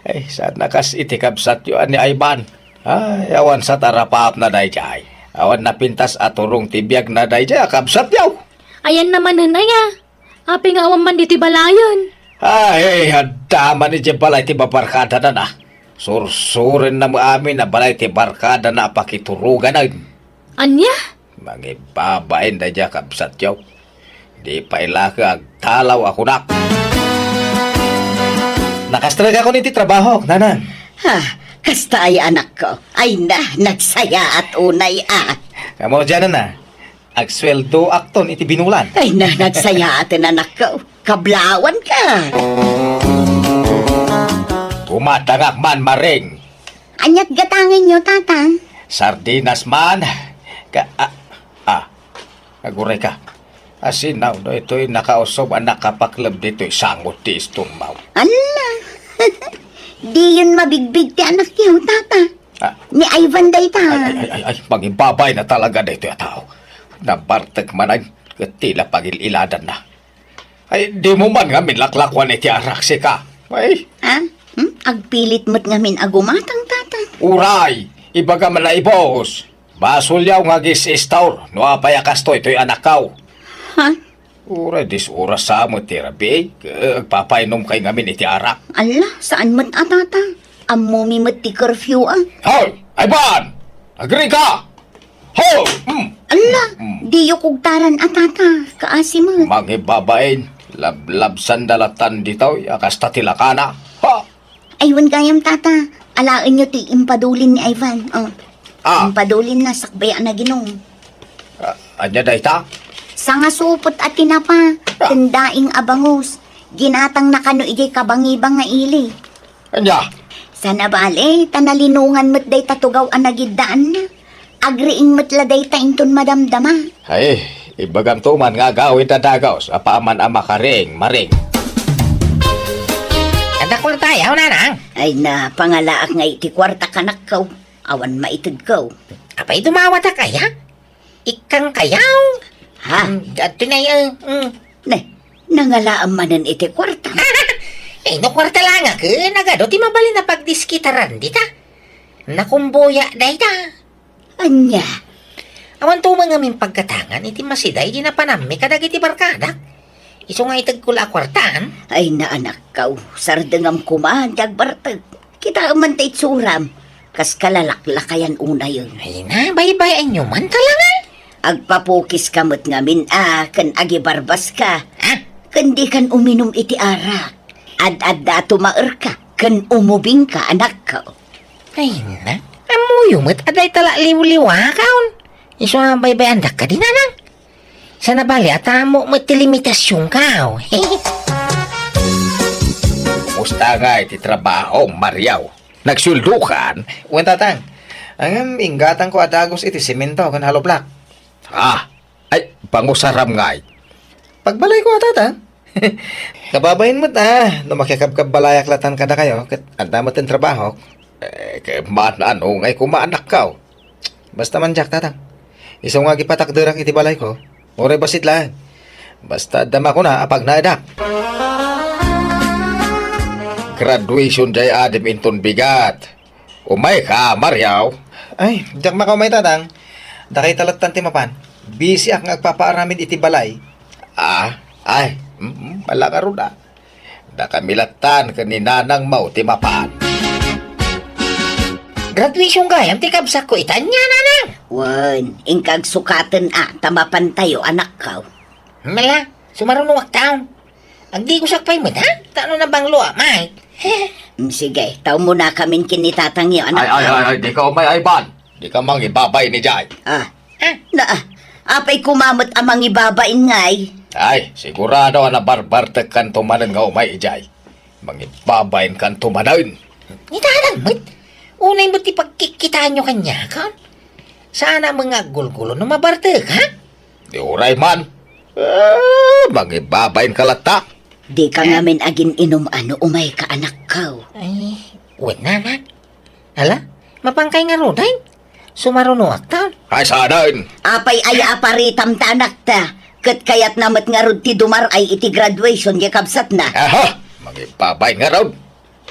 Ay, saan a kas iti kabsatyo a ni Ivan. Ay, awan sa tarapapna daydiay. Awan napintas a turong ti biagna daydiay a kabsatyo. Ayanna manen aya? Apay nga awan man ditoy balayen? Ay, adda man idiay balay ti babarkadana. Sursurenna met amin a balay ti barkadana a pakituroganen. Ania? Mangibabain daydiay a kabsatyo. Di pay la agtalaw a kunak. Nakastrek ako iti trabahok, nanang. Ha, kasta ay anakko. Ay na, nagsayaat unay a. Kamo diyan na. Agsueldoakton iti binulan. Ay na, nagsayaaten anakko. Kablawanka. Gumatangak man, Maring. Aniat gatangenyo, Tatang? Sardinas man. Ka, ah, ah, aguray ka. Asinaw no itoy nakausob a nakapakleb ditoy sangot ti istorbaw. Ala. Diyon mabigbig ti anakyo, Tata. Ah. Ni Ivan dayta. Ay, ay, ay, ay, ay, mangibabain na talaga daytoy a tao. Nabartek manen ket tila pagil-iladanna. Ay, dimo man ngamin laklakuan iti arak, sika. Ay. Ha? Hmm? Agpilit met ngamin a gumatang, Tata. Uray, ibagam a naibus. Basolyo nga agis-istor no apay a kastoy toy anakko. Ha? Uray dis oras sa met ti rabii, agpapainomkay ngamin iti arak. Ala, saan met a, Tata? Ammomi met ti curfew a. Hoy! Ivan! Agrika! Hoy! Mm. Ala, Mm. diyo kugtaran a, Tata. Kaasi met. Mangibabain, lablabsanda latan ditoy a kasta ti lakana. Ha? Ay, wen gayam, Tata. Alaenyo ti impadulin ni Ivan. Oh. Ah. Impadulin na sakbay a naginom. Ah, ania dayta? Sangasupot a tinapa, Ah. ken daing a bangus. Ginatangna kano idiay kabangibang nga ili. Ania? Saan a bale, ta nalinongan met dayta tugaw a nagiddaanna. Agriing met la dayta inton madamdama. Ay, ibagamto man nga agawid a dagus, apaman a makariing, Maring. Adda kuartayo, nanang? Ay na, pangalaak nga iti kuarta kanakko. Awan maitedko. Apay dumawatak aya? Ikkang kayaw? Ha? Mm, adtoy nay, eh, mm. Ne, nangalaam manen iti kuarta. Eh, no kuarta la nga ken, nagadu ti mabalin a pagdiskitaran dita. Nakumboya dayta. Ania? Awan to man ngamin pagkatangan iti masiday di napanammi kadagiti barkadak. Isu nga itedko la a kuartaan. Ay, naanakkaw, sardengam koma ti agbartek. Kitaem man ta itsuram, kas kalalaklakayan unayen. Ay na, baybay-anyo man talaga. Agpapukiska met ngamin a, ken agibarbaska. Ha? Ken dikan uminum iti arak. Ad-adda a tumaerka, ken umubingka, anakko. Ay na, ammoyo met a dayta la liwliwakon. Isu a baybay-andak kadi, nanang. Saan a bale a tamo met ti limitasionka. Kumusta ngay ti trabaho, Mario? Nagsueldokan? Wen, Tatang. Ngem inggatangko a dagus iti semento ken hollow block. Ah, ay, pangusaram ngay. Pagbalayko a, Tatang. Kababain met a, no makikabkabbalayak latan kadakayo, ket adda met ti trabahok. Eh, ket man-ano ngay koma, anakko? Basta man diak, Tatang. Isu nga agipatakderak iti balayko. Uray bassit laeng. Basta adda makuna a pagnaedak. Graduation diay adim inton bigat. Umayka, Mario. Ay, diak makaumay, Tatang. Dakayta lattan ti mapan. Bisiak nga agpapaaramid iti balay. Ah, ay, mm, mm, ala ngarud a. Dakami lattan ken ni nanangmo ti mapan. Graduation gayam ti kabsatko ita, ania, nanang? Wen, inka agsukaten a, ta mapantayo, anakko. Mala, sumarunongak taon. Agdigosak pay met, ha? Ta no nabanglo a, may. Mm, sige, ta umunakamin ken ni tatangyo, anak. Ay, ay, ay, ay, dika umay, Ivan. Dika mangibabain idiay. Ah. Ah. Na, ah, apay koma met a mangibabain ngay? Ay, sigurado a nabarbartekkanto manen nga umay idiay. Mangibabainkanto manen. Ni tatang met? Unay met ti pagkikkitaanyo kaniak, ha? Saan a met nga aggulgulo no mabartek, ha? Di uray man. Eh, mangibabainka latta. Dika ngamin agin-inum no umayka, anakko. Ay, wen, anak. Ala, mapankay ngaruden? Sumarunoakton. Ay, saanen? Apay aya a paritam ta anakta? Ket kayatna met ngarud ti dumar-ay iti graduation ti kabsatna. Aha! Mangibabain ngarud.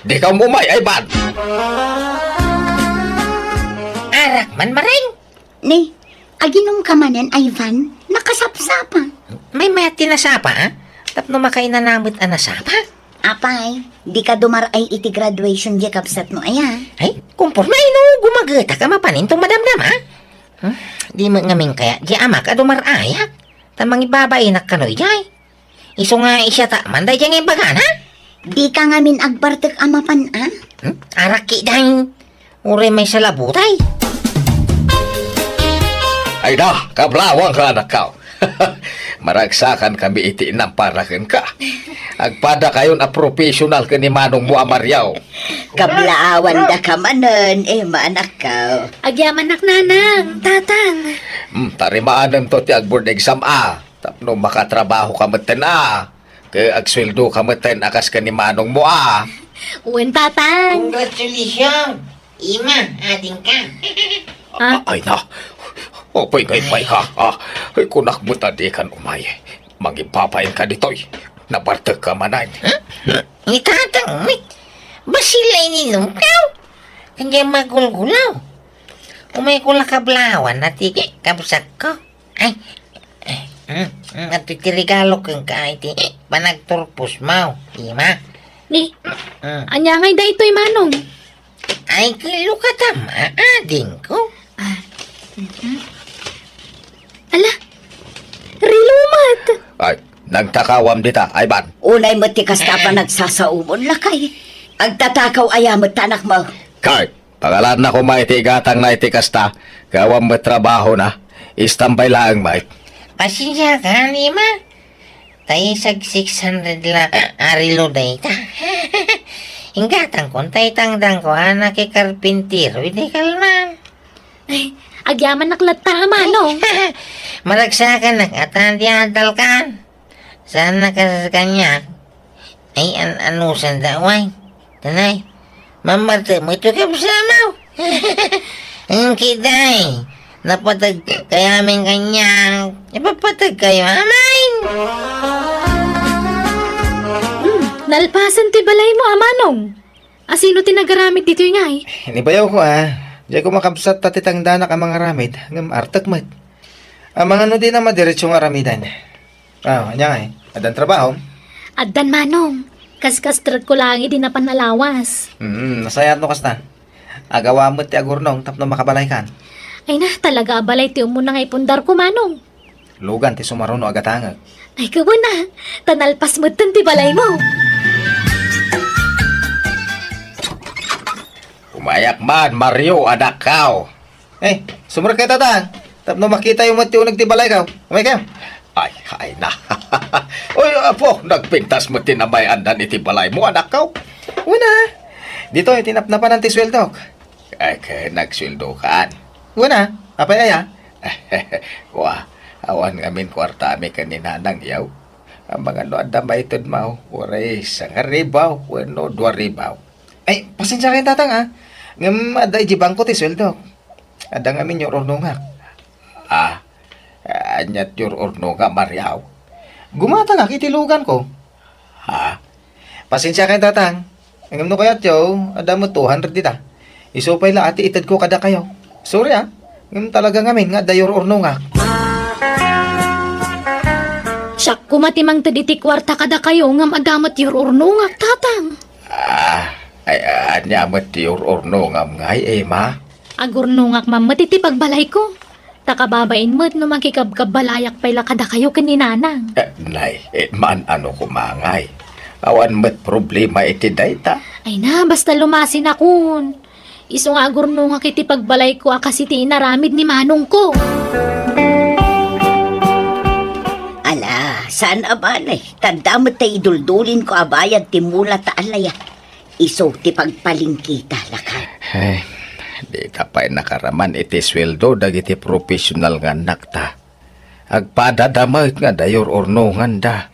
Dika umay, Ivan. Arak man, Maring. Ni, aginumka manen, Ivan? Nakasapsapa. Maymayat ti nasapa, a? Tapno makainana met a nasapa. Apay, dika dumar-ay iti graduation ti kabsatmo aya? Ay, kumporme no gumagetak a mapanen ti madamdama. Hmm? Di met ngamin kayat ti amak a dumar-ayak. Ta mangibabainak kano idiay. Isu nga siak man daydiay nga imbagana? Dika ngamin agbartek a mapan, a? Hmm? Arak ketdin. Uray maysa la butay. Ay na, kablaawanka, anakko. Maragsakankami iti inampara kenka. Agpadakayon a professional ken ni manongmo a Mario. Kablaawandaka manen, Emma, anakko. Agyamanak, nanang, tatang. Hmm, tarimaanemto ti agboard exam, a. Tapno makatrabahoka metten, a. Ket agsueldoka metten a kas ken ni manongmo, a. Wen, tatang. Congratulations, Emma, adingka. A? A-, ay na. Apay nga imayka, a. Ay, kunak met a dikan umay. Mangibabainka ditoy. Nabartekka manen. Huh? Ni tatang met. Bassit la ininumko. Kanya magulgulaw. Umayko la kablaawan a ti kabsatko. Ay, eh, mm, mm, adtoy ti regalo kenka iti panagturposmo, Emma. Ni, mm, ania ngay daytoy, manong? Ay, kilo ka ta, adingko. A, mhm. Ala, relo met. Ay, nagtakawam dita, Ivan. Unay met ti kasta a panagsasaomon, lakay. Agtatakaw aya met ti anakmo? Kay, Pangalaanna koma iti igatangna iti kasta, ket awan met trabahona. Istambay laeng met. Pasensiakan, Emma. Ta isag six hundred la a relo dayta. Inggatangkon ta itangdangko a nakikarpintero idi kalman. Ay, agyamanak latta, manong. Maragsakanak a ta di adalkan. Saan na kas kaniak? Ay, an-, anusanda, way. Tanay, mamartek met ti kabsatmo. Engki, day, napateg kayamin kaniak. Ipapategkayo amin. Hmm, nalpasen ti balaymo, a manong. A, sino ti nagaramid ditoy ngay? Ni bayawko, a. Diay ko makabsat ta ti tangdanak a mangaramid, ngem artek met. Amangan no dina madiretso nga aramiden. A, ania ngay? Addan trabahom? Addan, manong. Kaskastrekko laeng idi napan a lawas. Mm, nasayaat no kasta. Agawa met ti agurnong tapno makabalaykan. Ay na, talaga a balay ti umuna nga ipundarko, manong. Lugan ti sumaruno a gatangek. Ay, kawen a, ta nalpas metten ti balaymo. Umayak man, Mario, anakko. Eh, sumrek kayo, tatang. Tapno makitayo met ti uneg ti balayko. Umaykayo. Ay, ay na. Oy, apo, nagpintas met ti namay-andan iti balaymo, anakko. Wen a. Ditoy ti napnapanan ti sueldok. Ay, ket nagsueldokan. Wen a. Apay aya? Kua, awan ngamin kuartami ken ni nanangyo. Amangan no adda maitedmo, uray sangaribu wenno duaribu. Ay, pasensiakayo, tatang, a. Ngem adda idiay bangko ti sueldok. Adda ngamin yur-urnongak. A, ania ti yur-urnongam, Mario? Gumatangak iti luganko. Ha? Pasensiakayo, tatang. Ngem no kayatyo, adda met two hundred dita. Isu pay la a ti itedko kadakayo. Sorry, a. Ngem talaga ngamin nga adda yur-urnongak. Siak koma ti mangted iti kuarta kadakayo ngem adda met yur-urnongak, tatang. A, ay, ania met ti yur-urnongam ngay, Emma? Agurnongak man met iti pagbalayko. Ta kababain met no makikabkabbalayak pay la kadakayo ken ni nanang. Eh, nay, eh, maan-ano koma ngay. Awan met problema iti dayta. Ay na, basta lumasinakon. Isu nga agurnongak iti pagbalayko a kas iti inaramid ni manongko. Ala, saan a bale? Tanda met ta iduldulinko a bayad ti mula ta alaya. Isu ti pagpalingkita, lakay. Eh, dita pay nakaraman iti sueldo dagiti professional nga annakta. Agpadada met nga adda yur-urnonganda.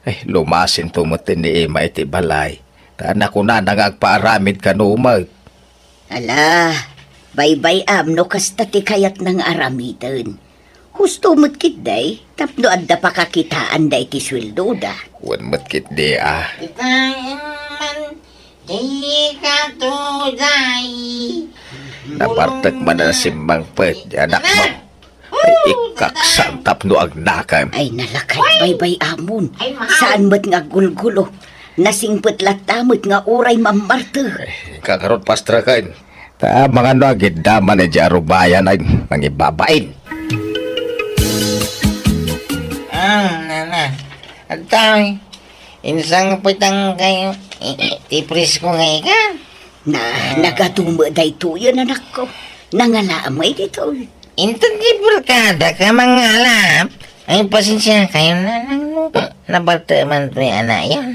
Ay, lumasinto met ni Ima iti balay. Ta nakunana nga agpaaramid kano met. Ala, baybay-am no kasta ti kayatna nga aramiden. Husto met ketdi, tapno adda pakakitaanda iti sueldoda. Wen met ketdi a. Kitaen man, dika tuday. Nabartek man a nasimmangpet, di anakmo. Ay, ikkaksang tapno agnakem. Ay, nalakay, baybay-amon. Ay, mahal. Saan met nga aggulgulo. Nasingpet latta met nga uray mammartek. Ay, kakarot, pastreken. Ta, mangano agidda man idiay arubayan ay mangibabain. Ah, nana. Agtawi. Insangpetan kayo. Ti presko nga ikan. Na, nagatumo daytoyen, anakko. Nangalaam ay ditoy. Inton di barkada ka mangalap, ay, pasensia kayo, nanang, no nabartek man toy anayon.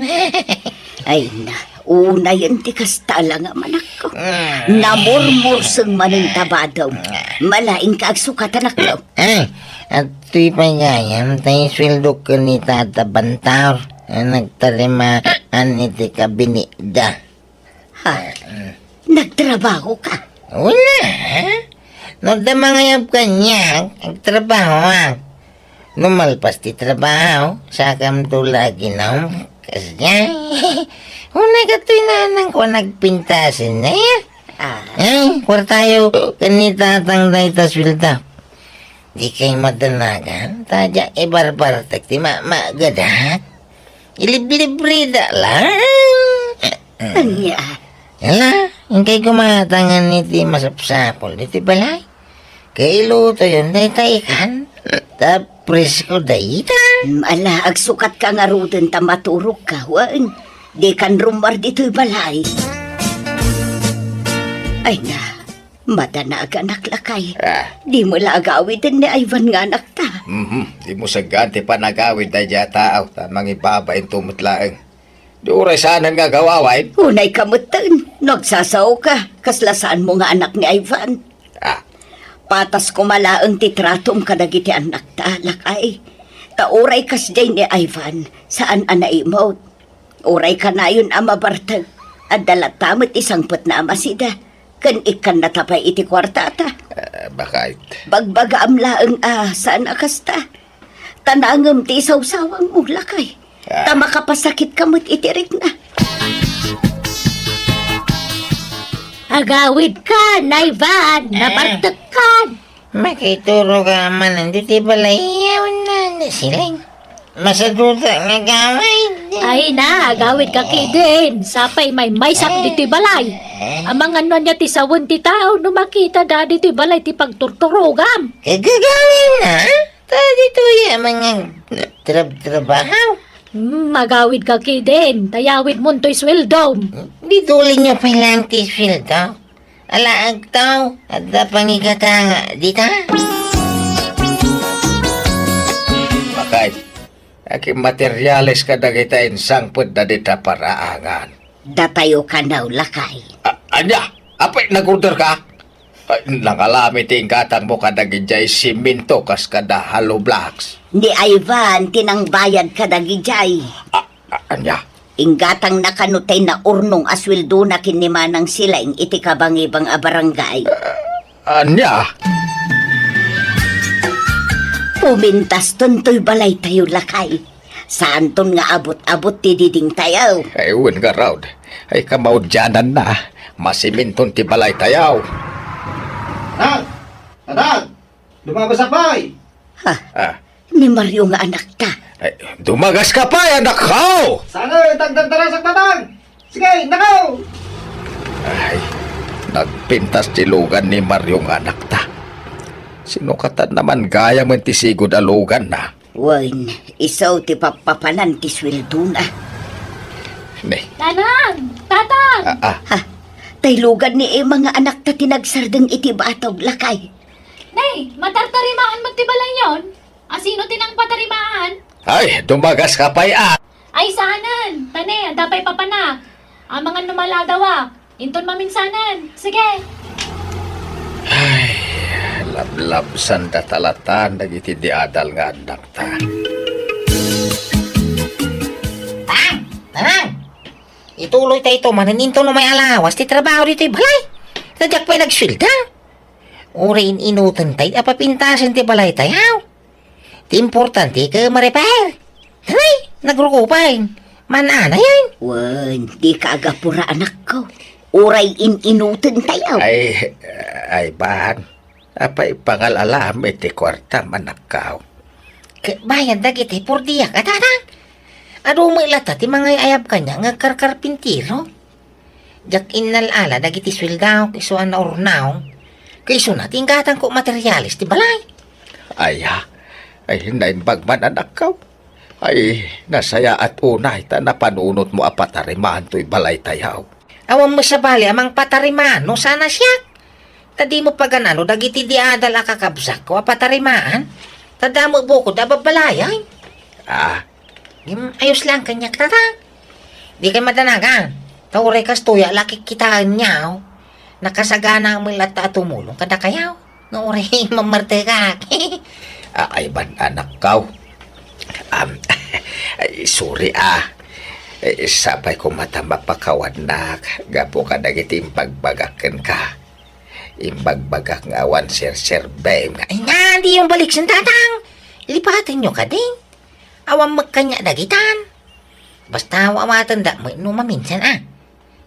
Ay na, unayen ti kasta la nga manakko. Mm. Namurmurseng manen ta badom. Malaing ka agsukat, anakko. Ay, at toy pay gayam, tay sueldo ken ni Tata Bantaur, a nagtarimaan iti kabinetda. Ha? Nagtrabaho ka? Wala. No adda mangayab kaniak, agtrabahoak. No malpas ti trabaho, sakamto la aginom. Kasdiay. Unay katoy nanangko a nagpintasen na ya. Ah. Eh, kuartayo, ken ni tatang dayta sueldo. Di kay madanagan, ta diak ibarbartek ti mamagedak. Iliblibrida lang. Ania? Ala, inkay gumatangan iti masapsapul ditoy balay. Kailutoyon dayta ikan. Ta presko dayta. Mm, ala, agsukat ka ngaruden ta maturog ka, wen. Di kan rummuar ditoy balay. Ay na, madanagan, lakay. Ah. Di mo la agawiden ni Ivan nga anakta. Mhm. Di mo saggan ti panagawid daydiay a tao, ta mangibabain to met laeng. Di uray saanen nga agawawain. Unay ka metten, no agsasao ka, kasla saan mo nga anak ni Ivan. Ah. Patas koma laeng ti tratom kadagiti annakta, lakay. Ta uray kasdiay ni Ivan, saan a naimut. Uray kanayon a mabartek, adda latta met ti sangpetna a masida, ken ikkannata pay iti kuartata. Ah, bakit? Bagbagaam laeng a saan a kasta. Ta nangem ti isawsawangmo, lakay. Ah. Ta makapasakitka met iti rikna. Agawidkan, Ivan, ah, nabartekkan. Makituro ka man ditoy balay, yawen na ni Siling. Masaduta nga agawid. Ay na, agawid ka, kidin. Sapay maymaysak ditoy balay. Amangan no ania ti sawen ti tao no makita da ditoy balay ti pagturturogam. Kagagawin na? Ta ditoy a mga trab-trabaho. Hmm, magawid ka, kidin. Tayawid mo toy sweldom. Di tuling nga pay lang ti sweldo. Ala, agtaw, adda pangigatanga dita. Bakit? Aki materiales ka dagita insangpet da dita paraangan. Datayo kanaw, lakay. A-, anya? Apay, nag-order ka? Ay, nangalami ti inggatangmo kadagidiay siminto kas kada hollow blocks. Ni Ivan ti nangbayad kadagidiay. A-, a-, anya? Inggatangna kano tay naurnong a sueldona ken ni Manang Silaing iti kabangibang a barangay. A-, anya? Pumintaston toy balaytayo, lakay. Saanton nga abut-abut ti didingtayo. Ay, wen ngarud. Ay, kamaudiananna. Masiminton ti balaytayo. Dad! Dad! Dumagasak pay! Ha? Ah. Ni Mario nga anakta. Ay, dumagaska pay, anakko! Saan nga tagdagdarasak, Tatang? Sige, nakaw! Ay, nagpintas ti lugan ni Mario nga anakta. Sinukatan naman gayam ti sigud a luganna. Wen, isu ti pappapanan ti sueldona. Ne. Nanang! Tatang! Ah, ah. Ha? Tay lugan ni Emma nga anakta ti nagsardeng iti batog, lakay. Ne, matartarimaan met ti balayyon? Asino ti nangpatarimaan? Ay, dumagaska pay a. Ay, saanen. Ta ne, adda pay papanak. Amangan no maladawak. Inton maminsanan. Sige. Ay, lablabsanda talatan dagiti di adal nga annakta. Nanang, ituloy tayo ito, manen inton umay alawas ti trabaho ditoy balay. Ta diak pay nagsuelda. Uray in-inuten tayo, apapintasen ti balay tayo. Ti importante, ka ma-repair. Tanay, nagruko pay. Manana yan. Wen, di ka agapura, anakko. Uray in-inuten tayo. Ay, ay, ban. Apay pangal-alam iti kuarta, manakkaw. Ket bayad dagiti purdiak, a tatang. Adu met latta ti mangay-ayab kaniak nga agkarkarpintero. Diak innal-ala dagiti sueldaok isu a naurnaw, ket isuna ti inggatangko materiales ti balay. Aya, ay, naimbag man, anakkaw. Ay, nasayaat unay ta napanunotmo a patarimaan toy balay tayo. Awan met sabali a mangpatarimaan no saan a siak. Ta dimo pagan-ano dagiti di adal a kakabsatko a patarimaan. Ta damo bukod a babbalayay. Ah. Ngem ayos laeng kaniak, tatang. Di kay madanagan. Ta uray kastoy a la kikkitaenyo, nakasagana met latta a tumulong kadakayo. No uray mamartekak. Ah, ay ban, anakkaw. Am, ay, sorry, ah. Eh, sapay koma ta mapakawannak gapu kadagiti imbagbagak kenka. Imbagbagak nga awan serserbem. Ay nga, diyo baliksen, tatang. Lipatenyo kadi. Awan met kaniak dagitan. Basta awatendak met no maminsan, a.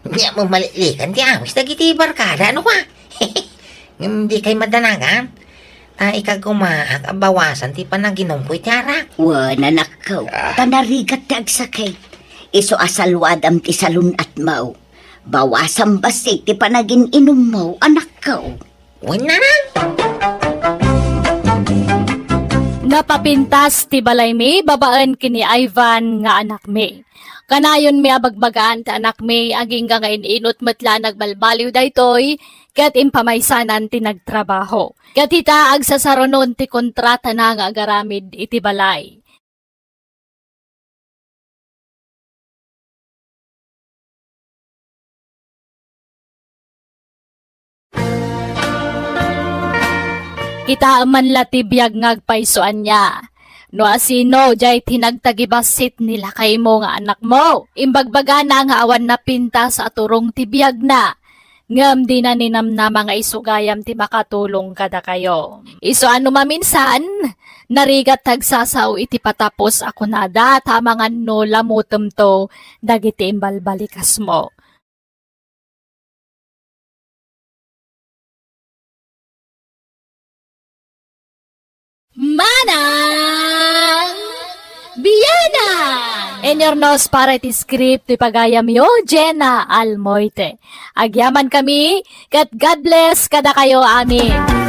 Nia, mamaliklikan ti awis dagiti barkada, no, a? Ngem di kay madanagan. Ta ikagumaak a bawasan ti panaginumko iti arak. Wen, anakko, ah, ta narigat ti agsakit. Isu a saluadam ti salun-atmo. Bawasam bassit ti panagin-inummo, anakko. Wen, nanang. Napapintas ti balaymi babaen ken ni Ivan nga anakmi. Kanayonmi a bagbagaan ti anakmi, agingga nga in-inut met la nagbalbaliw daytoy, ket impamaysanan ti nagtrabaho. Ket ita, agsasarunon ti kontratana nga agaramid iti balay. Kitaem man la ti biag nga agpayso ania. No asino jay ti nagtagibassit ni lakaymo nga anakmo, imbagbagana nga awan napintas a turong ti biagna. Ngem dina ninamnama nga isu gayam ti makatulong kadakayo. Isu a no maminsan, narigat ti agsasao iti patapos a kunada, ta amangan no lamutemto dagiti imbalbalikasmo. Manang Bianang! Inyurnos para iti script ti pagayamyo, Jenna Almoite. Agyamankami, ket God bless kadakayo amin.